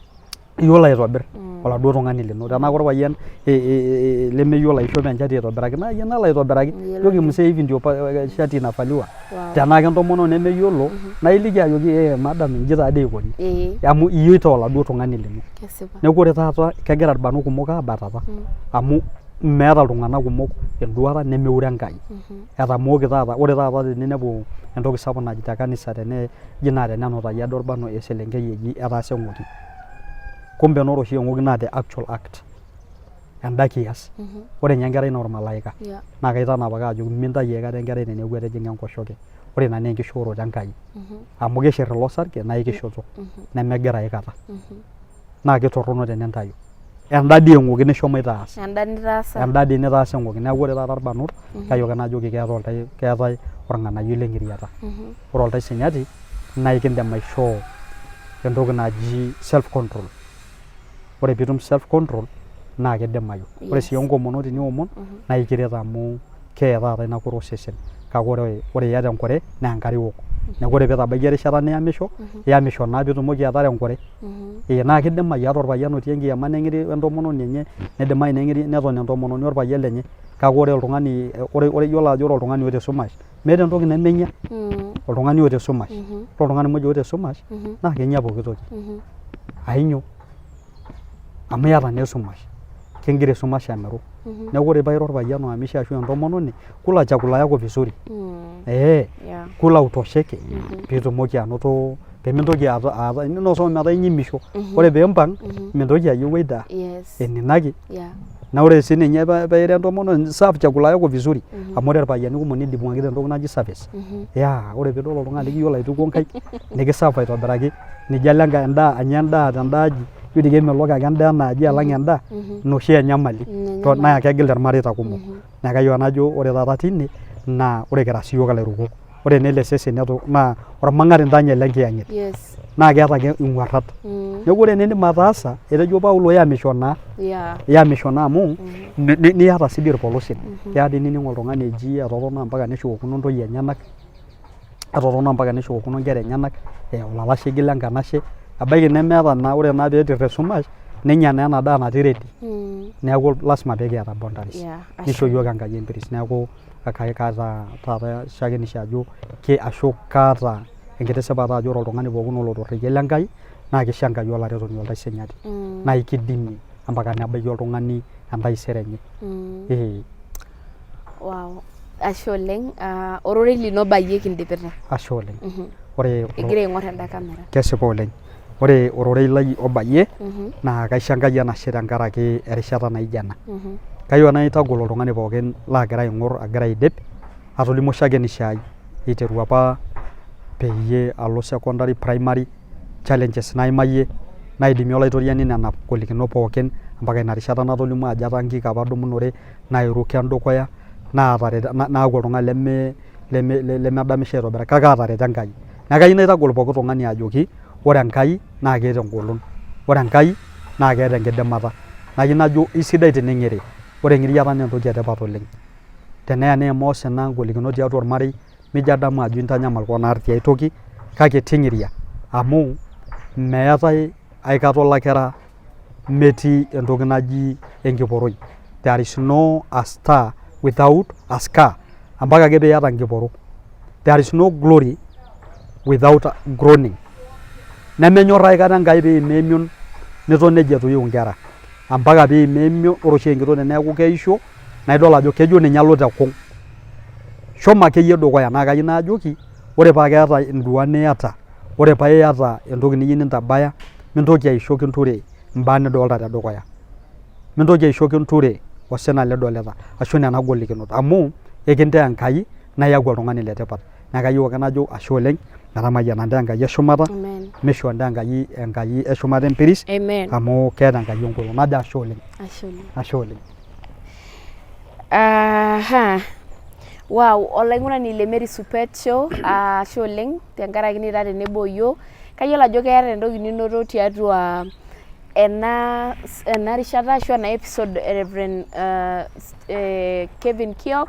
Iyie olo aitobirr oladuo tung'ani lino. Tenaa korpayian lemeyiolo aishopo enchati aitobiraki naa iyie nalo aitobiraki. Nijoki mzee hivi ndio shati inavaliwa. Tenaa kentomononi nemeyiolo naa iliki ajoki eh madam inji taadoi eikoni. Amu iyie oitaa oladuo tung'ani lino. Neeku ore taata kegira irbanot kumok aabatata amu. Meeta iltung'anak kumok enduata nemeure Enkai. Etamooki taata, ore taata teninepu entoki sapuk naji te kanisa tene eji naa tenenutayi ade olbano eselenkei eji etaasa eng'oki. Kumbe naa ore oshi eng'oki naa the actual act, enda kias. Ore ninye enkerai naa olmalaika. Naa kaitanap ake ajoki mintayu aikata enkerai teneeku etijing'a enkoshoke. Ore ina naa enkishooroto Enkai. Amu kishir ilo sarge naa ikishoto nemegira aikata. Naa kitorrono tenintayu. Enda dii eng'oki nishomoito aas. Enda nitaasa. Enda dii nitaasa eng'oki. Neeku ore taata irbanot kayieu ake najoki keetae oltai, keetae orng'anayioi le ng'iriata. Ore oltai sinyati naa ekindim aishoo entoki naji self control. Ore piitum self control naa kidimayu. Ore sii enkomono teniomon naa ekiret amu keye taata ina kure osesen. Kake ore iyata enkure naa enkare iwok. Neeku ore piitabaikia erishata niyamisho, iyamisho naa piitumoki atara enkure. Ee naa kidimayu ata orpayian otii enkiyama neng'iri wentomononi enye, nidimayu neng'iri neton entomononi orpayian lenye. Kake ore oltung'ani ore iyiolo ajo ore oltung'ani oota esumash meeta entoki nemenya. Oltung'ani oota esumash, ore oltung'ani muj oota esumash naa kenya pooki toki. Ainyoo? Amu iyata naa esumash, kigira esumash amiru. Neeku ore paa ira orpayian oamishe ashu entomononi, kula chakula yako vizuri. Ee, kula utosheke piitumoki anoto peemintoki aata inosa ometaa inyimisho. Ore piimpang mintoki ayieu ai daa eninaki. Naa ore sininye paa ira entomononi serve chakula yako vizuri amu ore irpayiani kumok nidimwakita entoki naji service. Yeah, ore piidol oltung'ani likiyiolo aitukuo nkaik nikiserve aitobiraki nijo alo endaa anya endaa tenda aji ijo dii kemelok ake endaa ena aji alang enda ina oshi enyamali naa kegil irmareita kumok. Neeku kayieu najo ore taata tine naa ore kira siyiok ilairukok ore naa ele sesen naa ormang'atinda ninye le nkiyang'et naa keeta ake ing'uarrat. Neeku ore enindim ataasa etejo Paulo iyamisho naa iyamisho naa amu niata sii dii irpolosien. Keya dii nining oltung'ani eji etotona mpaka neshukokino intoyie enyenak etotona mpaka neshukokino inkera enyenak olalashe eigila enkanashe ebaiki nemeeta naa ore naa peetir esumash nenya naa ena daa natii ready neeku lasima pee kiata boundaries nisho iyiok Enkai empiris neeku kaata taata shakenisho ajo ashu kaata enkiti sipata ajo ore oltung'ani pookin olo torrekie le Nkai naa kisho Enkai olaretoni oltai sinyati naa kidimie mpaka nebaiki oltung'ani entaisere enye. Ee. Wow. Ashe oleng. Ah, ororei lino obayie kindipita. Ashe oleng. Ore Igira aing'or enda kamera. Kesipa oleng. Ore ororei lai obayie naa kaisho Enkai enashe tenkaraki erishata naijo ena. Kayieu naitagol oltung'ani pookin laagira aing'or agira aidip atolimu shakenisho ai iteru apa peyie alo secondary, primary challenges naimayie naidimie olaitoriani nena golikinot pookin mpaka ina rishata natolimuo ajo etaa nkik apa adumunore nairuko endukuya naaku oltung'ani lemedamisho aitobiraki kake aatareto Enkai. Neeku kayieu naitagol pooki tung'ani ajoki ore Enkai naa keeta engolon, ore Enkai naa keeta enkidimata. Nayieu najo eisidai tening'iri, ore eng'iriata naa entoki etipat oleng. Teneya niimaa osina ngolikinot tiatua ormarei mijo adamu ajo intanyamal koon aar tiai toki kake ting'iria amu meetae aikata olakira metii entoki naji enkiporoi. There is no a star without a scar mpaka ake piiyata enkiporo. There is no glory without groaning. Nemenyorr aikata Enkai piimaa emion niton nejia eitu iiu inkera mpaka piimaa emion, ore oshi enkitok teneeku keisho naa idol ajo kejo ninye alo te kung. Shomo akeyie dukuya naa kayieu najoki ore paa keeta induat niata, ore paa iyata entoki niyieu nintabaya mintoki aisho kinture imbaa nidolta te dukuya. Mintoki aisho kinture osina lidolita ashu nena golikinot amu ekintaa Enkai naa iyaku oltung'ani le tipat. Neeku kayieu ake najo ashe oleng metamayiana intae Enkai e shumata, misho intae Enkai e shumata empiris amu keeta Enkai engolon. Najo ashe oleng. Ashe oleng. Aha. Wow, olaing'urani le Mary Supet Show, ashe oleng tenkaraki nira tenebo oyiok. Kayiolo ajo keeta entoki ninoto tiatua ena ena rishata ashu ena episode e Reverend Kevin Kiok.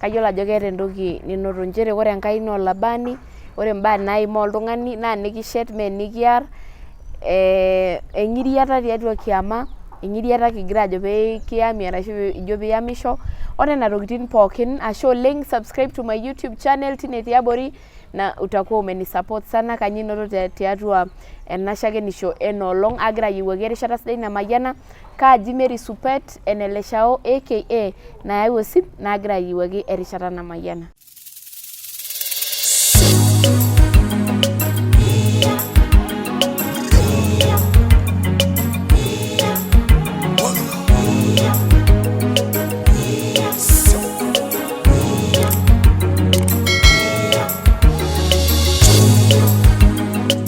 Kayiolo ajo keeta entoki ninoto nchere ore Enkai naa olabani, ore imbaa naimaa oltung'ani naa nikishet mee nikiar. Eng'iriata tiatua kiama, eng'iriata kigira aajo pee kiyami arashu ijo pee iyamisho, onena tokitin pookin. Ashe oleng' subscribe to my youtube channel tine tiabori. Na utakuwa umenisupport sana kanyio inoto tiatua ena shakenisho ena olong agira ayiewuaki erishata sidai namayiana kaaji Mary Supet Eneleshao aka nayau osim naagira ayiewuaki erishata namayiana.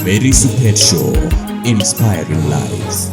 Mary Supet Show, inspiring lives.